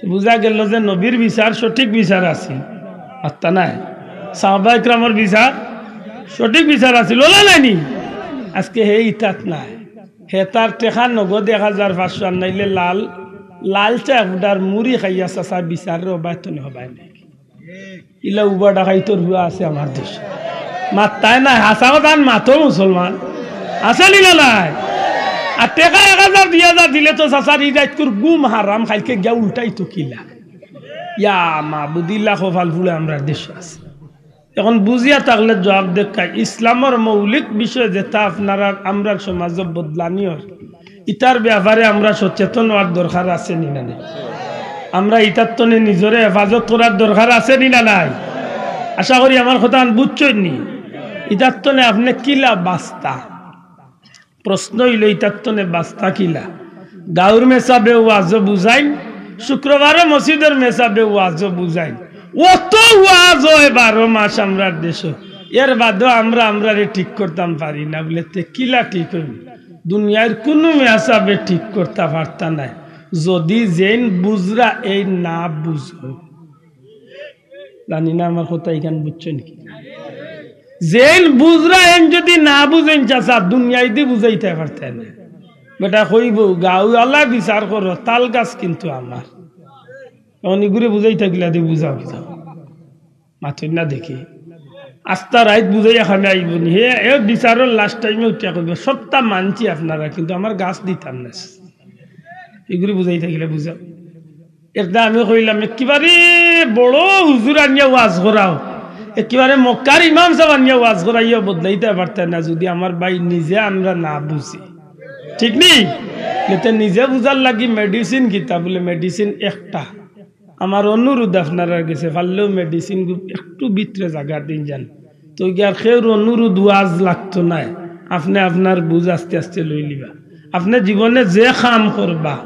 তো বুঝা গেল যে নবীর বিচার সঠিক বিচার আছিল। মাত্তা নাই। সাহাবা ইকরামর বিচার সঠিক বিচার আছিল, অলা নায় নি? আজকে হে ইতাত নাই। হে তার টেকা নগদ এক হাজার পাঁচশো আর নাইলে লাল, লাল চা এক ফুটার মুড়ি খাইয়া চাচা বিচাররে অবায়তনে হবায় নাই। ইলা উবা ডাকাইতর হুয়া আছে আমার দেশো। মাত্তায় নাই, হাছা কথা মাতো মুসলমান। আছে নি না নাই? আর টেকা এক হাজার দুই হাজার দিলে তো চাচার ই রাইতকুর ঘুম হারাম, কাইলকে গিয়া উল্টাইতো কিলা? ইয়া মাবুদ, ইলা কপাল পুড়া আমরার দেশো আছে। এখন বুঝিয়া থাকলে জবাব দেউক্কা, ইসলামর মৌলিক বিষয় যেটা আপনারার আমরার সমাজো বদলানি অর, ইতার ব্যাপারে আমরা সচেতন অওয়ার দরকার আছে নি না নাই? আমরা ইতার তনে নিজরে হেফাজত করার দরকার আছে নি না নাই? আশা করি আমার কথাখান বুঝছইন নি। ইতার তনে আপনে কিলা বাঁচতা? প্রশ্ন অইলো, ইতার তনে বাঁচতা কিলা? গাউর মেসাবে ওয়াজো বুঝাইন, শুক্রবারো মসজিদর মেসাবে ওয়াজো বুঝাইন। অত ওয়াজ অয় বারো মাস আমরার দেশো, এর বাদেও আমরা আমরারে ঠিক করতাম পারি না। বুলে, তে কিলা ঠিক অইবো? দুনিয়ার কুনু মেসাবে ঠিক করতা পারতা নায়, যুদি যেইন বুঝরা এইন না বুঝইন। জানি না আমার কথা ইখান বুঝছইন নি? যেইন বুঝরা এইন যুদি না বুঝইন চাচা, দুনিয়াইদি বুঝাইতা পারতা নায়। বেটা কইবো, "গাউআলা বিচার করো, তাল গাছ কিন্তু আমার।" এখন ইগুরে বুঝাইতা কিলাদি বুঝাও, বুঝাও। মাতইন না দেখি। আস্তা রাইত বুঝাইয়া কামে আইবো নি। হে, এ বিচারর last time-এ উঠিয়া কইবো, "সবতা মানছি আপনারা, কিন্তু আমার গাছ দিতাম না।" ইগুরে বুঝাইতা কিলা বুঝাও। একটা আমি কইলাম, একেবারে বড় হুজুর আনিয়া ওয়াজ করাও, একেবারে মক্কার ইমাম সাব আনিয়া ওয়াজ করাইয়া বদলাইতা পারতা না, যুদি আমার ভাই নিজে আমরা না বুঝি। ঠিক নি? এতে নিজে বুঝার লাগি medicine কিতা? বুলে, "Medicine একটা।" আমার অনুরোধ আপনারার গেছে, পারলেও medicine group একটু ভিতরে জাগা দিন যান। তো ইয়ার কেউর অনুরোধ ওয়াজ লাগতো নায়, আপনে আপনার বুঝ আস্তে আস্তে লইলিবা। আপনে জীবনে যে কাম করবা,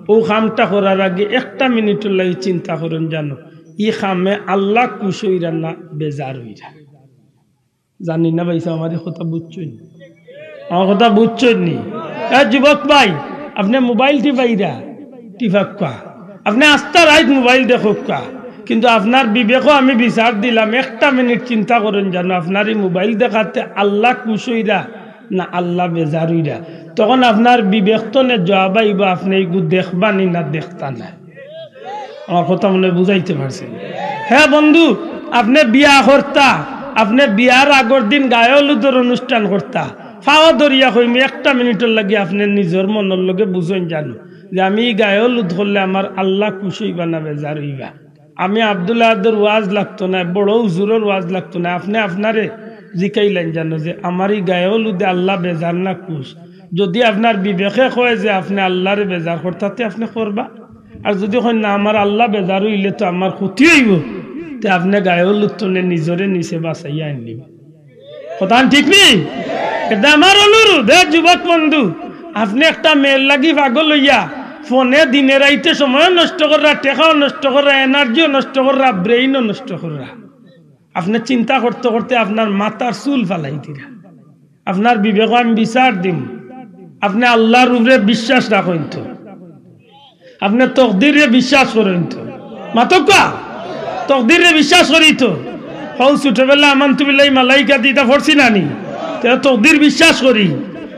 অউ কামটা করার আগে একটা মিনিটর লাগি চিন্তা করইন যানো, ই কামে আল্লা খুশ অইরা না বেজার অইরা। জানি না ভাইসাব, আমার ই কথা বুঝছইন নি? আমার কথা বুঝছইন নি? এ যুবক ভাই, আপনে mobile টিপাইরা, টিপাউক্কা। আপনে আস্তা রাইত mobile দেখউক্কা। কিন্তু আপনার বিবেকো আমি বিচার দিলাম, একটা মিনিট চিন্তা করইন যানো, আপনার ই mobile দেখাতে আল্লা খুশ অইরা না আল্লা বেজার অইরা। তখন আপনার বিবেক তনে জবাব আইবো, আপনে ইগু দেখবা নি না দেখতা নায়। আমার কথা মনে বুঝাইতে পারছি? হে বন্ধু, আপনে বিয়া করতা, আপনে বিয়ার আগর দিন গায়ে হলুদর অনুষ্ঠান করতা, পাও ধরিয়া কইমু, একটা মিনিটর লাগি আপনে নিজর মনর লগে বুঝইন যানো যে আমি ই গায়ে হলুদ করলে আমার আল্লা খুশ অইবা না বেজার অইবা। আমি আব্দুল আহাদর ওয়াজ লাগতো নায়, বড় হুজুরর ওয়াজ লাগতো নায়, আপনে আপনারে জিকাইলাইন যানো যে আমার ই গায়ে হলুদে আল্লা বেজার না খুশ। যুদি আপনার বিবেকে কয় যে আপনে আল্লারে বেজার করতা, তে আপনে করবা। আর যুদি কইন, "না, আমার আল্লা বেজার অইলে তো আমার ক্ষতি অইবো," তে আপনে গায়ে হলুদ তনে নিজরে নিজে বাঁচাইয়া আইন নিবা। কথাখান ঠিক নি? এটা আমার অনুরোধ, হে যুবক বন্ধু, আপনে একটা মেয়ের লাগি পাগল অইয়া ফোনে দিনে রাইতে সময়ও নষ্ট কররা, টেকাও নষ্ট কররা, energyও নষ্ট কররা, brainও নষ্ট কররা। আপনে চিন্তা করতে করতে আপনার মাথার চুল ফালাই দিরা। আপনার বিবেকো আমি বিচার দিমু। আপনে আল্লার উপরে বিশ্বাস রাখইন তো? আপনে তকদিররে বিশ্বাস করইন তো? মাতউক্কা। তকদিররে বিশ্বাস করি তো? হউ ছোটবেলা আমানতু বিল্লাহি মালাইকাতি ইতা পড়ছি না নি? তে তকদির বিশ্বাস করি।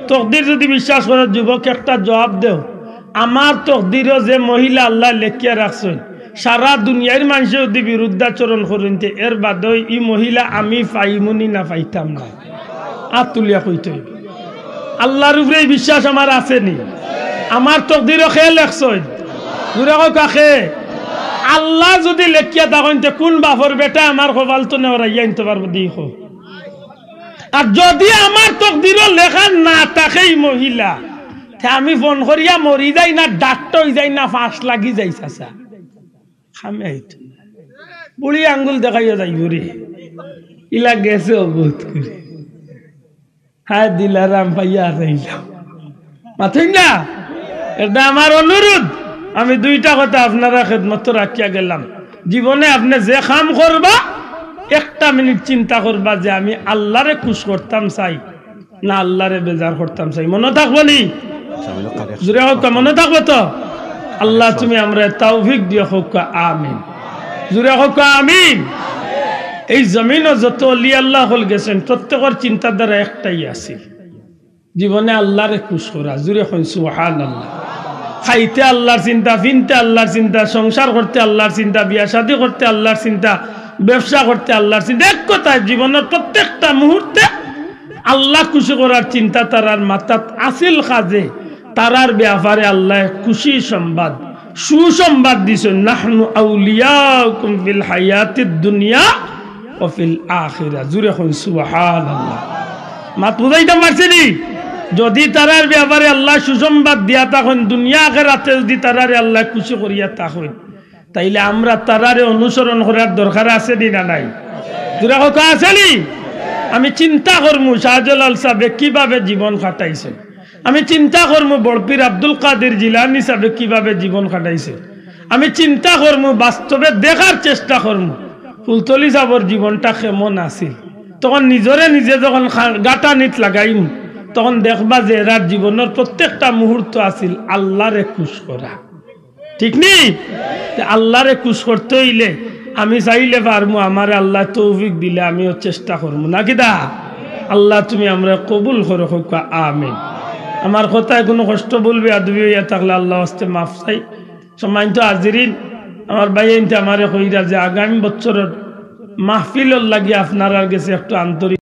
তকদির যুদি বিশ্বাস করো যুবক, একটা জবাব দেও। আমার তকদিরো যে মহিলা আল্লায় লেখিয়া রাখছইন, সারা দুনিয়ার মানষে যুদি বিরুদ্ধাচরণ করইন, তে এর বাদেও ই মহিলা আমি পাইমুনি না পাইতাম না? আত তুলিয়া কইতে অইবো। আল্লার উপরে ই বিশ্বাস আমার আছে নি? আমার তকদিরো কে লেখছইন? জুরে কউক্কা কে? আল্লায় যুদি লেখিয়া থাকইন, তে কুন বাপর বেটায় আমার কপাল তনে হরাইয়া আনতে পারবো? দেখো। আর যুদি আমার তকদিরো লেখা না থাকে ই মহিলা, তে আমি ফোন করিয়া মরি যাই না, ডাক্তার অই যাই না, ফাঁস লাগি যাই চাচা। খামে আইতো না। বুড়ি আঙ্গুল দেখাইয়া যাইবো রে। ইলা গেছে অবুত করি। হায় দিলারাম পাইয়া আর রইলাম। মাতইন না? এটা আমার অনুরোধ। আমি দুইটা কথা আপনারার খেদমতো রাখিয়া গেলাম। জীবনে আপনে যে কাম করবা, একটা মিনিট চিন্তা করবা যে আমি আল্লারে খুশ করতাম চাই, না আল্লারে বেজার করতাম চাই। মনো থাকবো নি? জুরে কউক্কা, মনো থাকবো তো? আল্লাহ তুমি আমরারে তৌফিক দিও, কউক্কা আমিন। জুরে কউক্কা আমিন। এই জমিনো যত অলি আল্লাহ অকল গেছইন, প্রত্যেকর চিন্তাধারা একটাই আছিল, জীবনে আল্লারে খুশ করা। জুরে কইন সুবহানাল্লাহ। খাইতে আল্লার চিন্তা, ফিনতে আল্লার চিন্তা, সংসার করতে আল্লার চিন্তা, বিয়া শাদি করতে আল্লার চিন্তা, ব্যবসা করতে আল্লার চিন্তা। এক কথায় জীবনর প্রত্যেকটা মুহূর্তে আল্লা খুশি করার চিন্তা তারার মাথাত আছিল। কাজে তারার ব্যাপারে আল্লায় খুশি সংবাদ, সুসংবাদ দিছইন, "নাহনু আউলিয়াউকুম ফিল হায়াতিদ দুনিয়া ওয়া ফিল আখিরা।" জুরে কইন সুবহানাল্লাহ। মাত বুঝাইতাম পারছি নি? যুদি তারার ব্যাপারে আল্লায় সুসংবাদ দিয়া থাকইন, দুনিয়া আখেরাতে যুদি তারারে আল্লায় খুশি করিয়া থাকইন, তাইলে আমরা তারারে অনুসরণ করার দরকার আছে নি না নাই? জুরে কউক্কা আছে নি? আমি চিন্তা করমু শাহজালাল সাবে কিভাবে জীবন কাটাইছইন। আমি চিন্তা করমু বড় পীর আব্দুল কাদির জিলানী সাবে কিভাবে জীবন কাটাইছইন। আমি চিন্তা করমু, বাস্তবে দেখার চেষ্টা করমু ফুলতলি সাবর জীবনটা কেমন আছিল। তখন নিজরে নিজে যখন খা-, গাটানিত লাগাইমু, তখন দেখবা যে এরার জীবনর প্রত্যেকটা মুহূর্ত আছিল আল্লারে খুশ করা। ঠিক নি? তে আল্লারে খুশ করতে অইলে আমি চাইলে পারমু, আমারে আল্লায় তৌফিক দিলে আমিও চেষ্টা করমু। না কিতা? আল্লা তুমি আমরারে কবুল করো, কউক্কা আমিন। আমার কথায় কুনু কষ্ট, ভুল, বেয়াদবি অইয়া থাকলে আল্লার ওয়াস্তে মাফ চাই। সম্মানিত হাজিরিন, আমার ভাইয়াইন্তে আমারে কইরা যে আগামী বছরর মাহফিলর লাগি আপনারার গেছে একটু আন্তরিক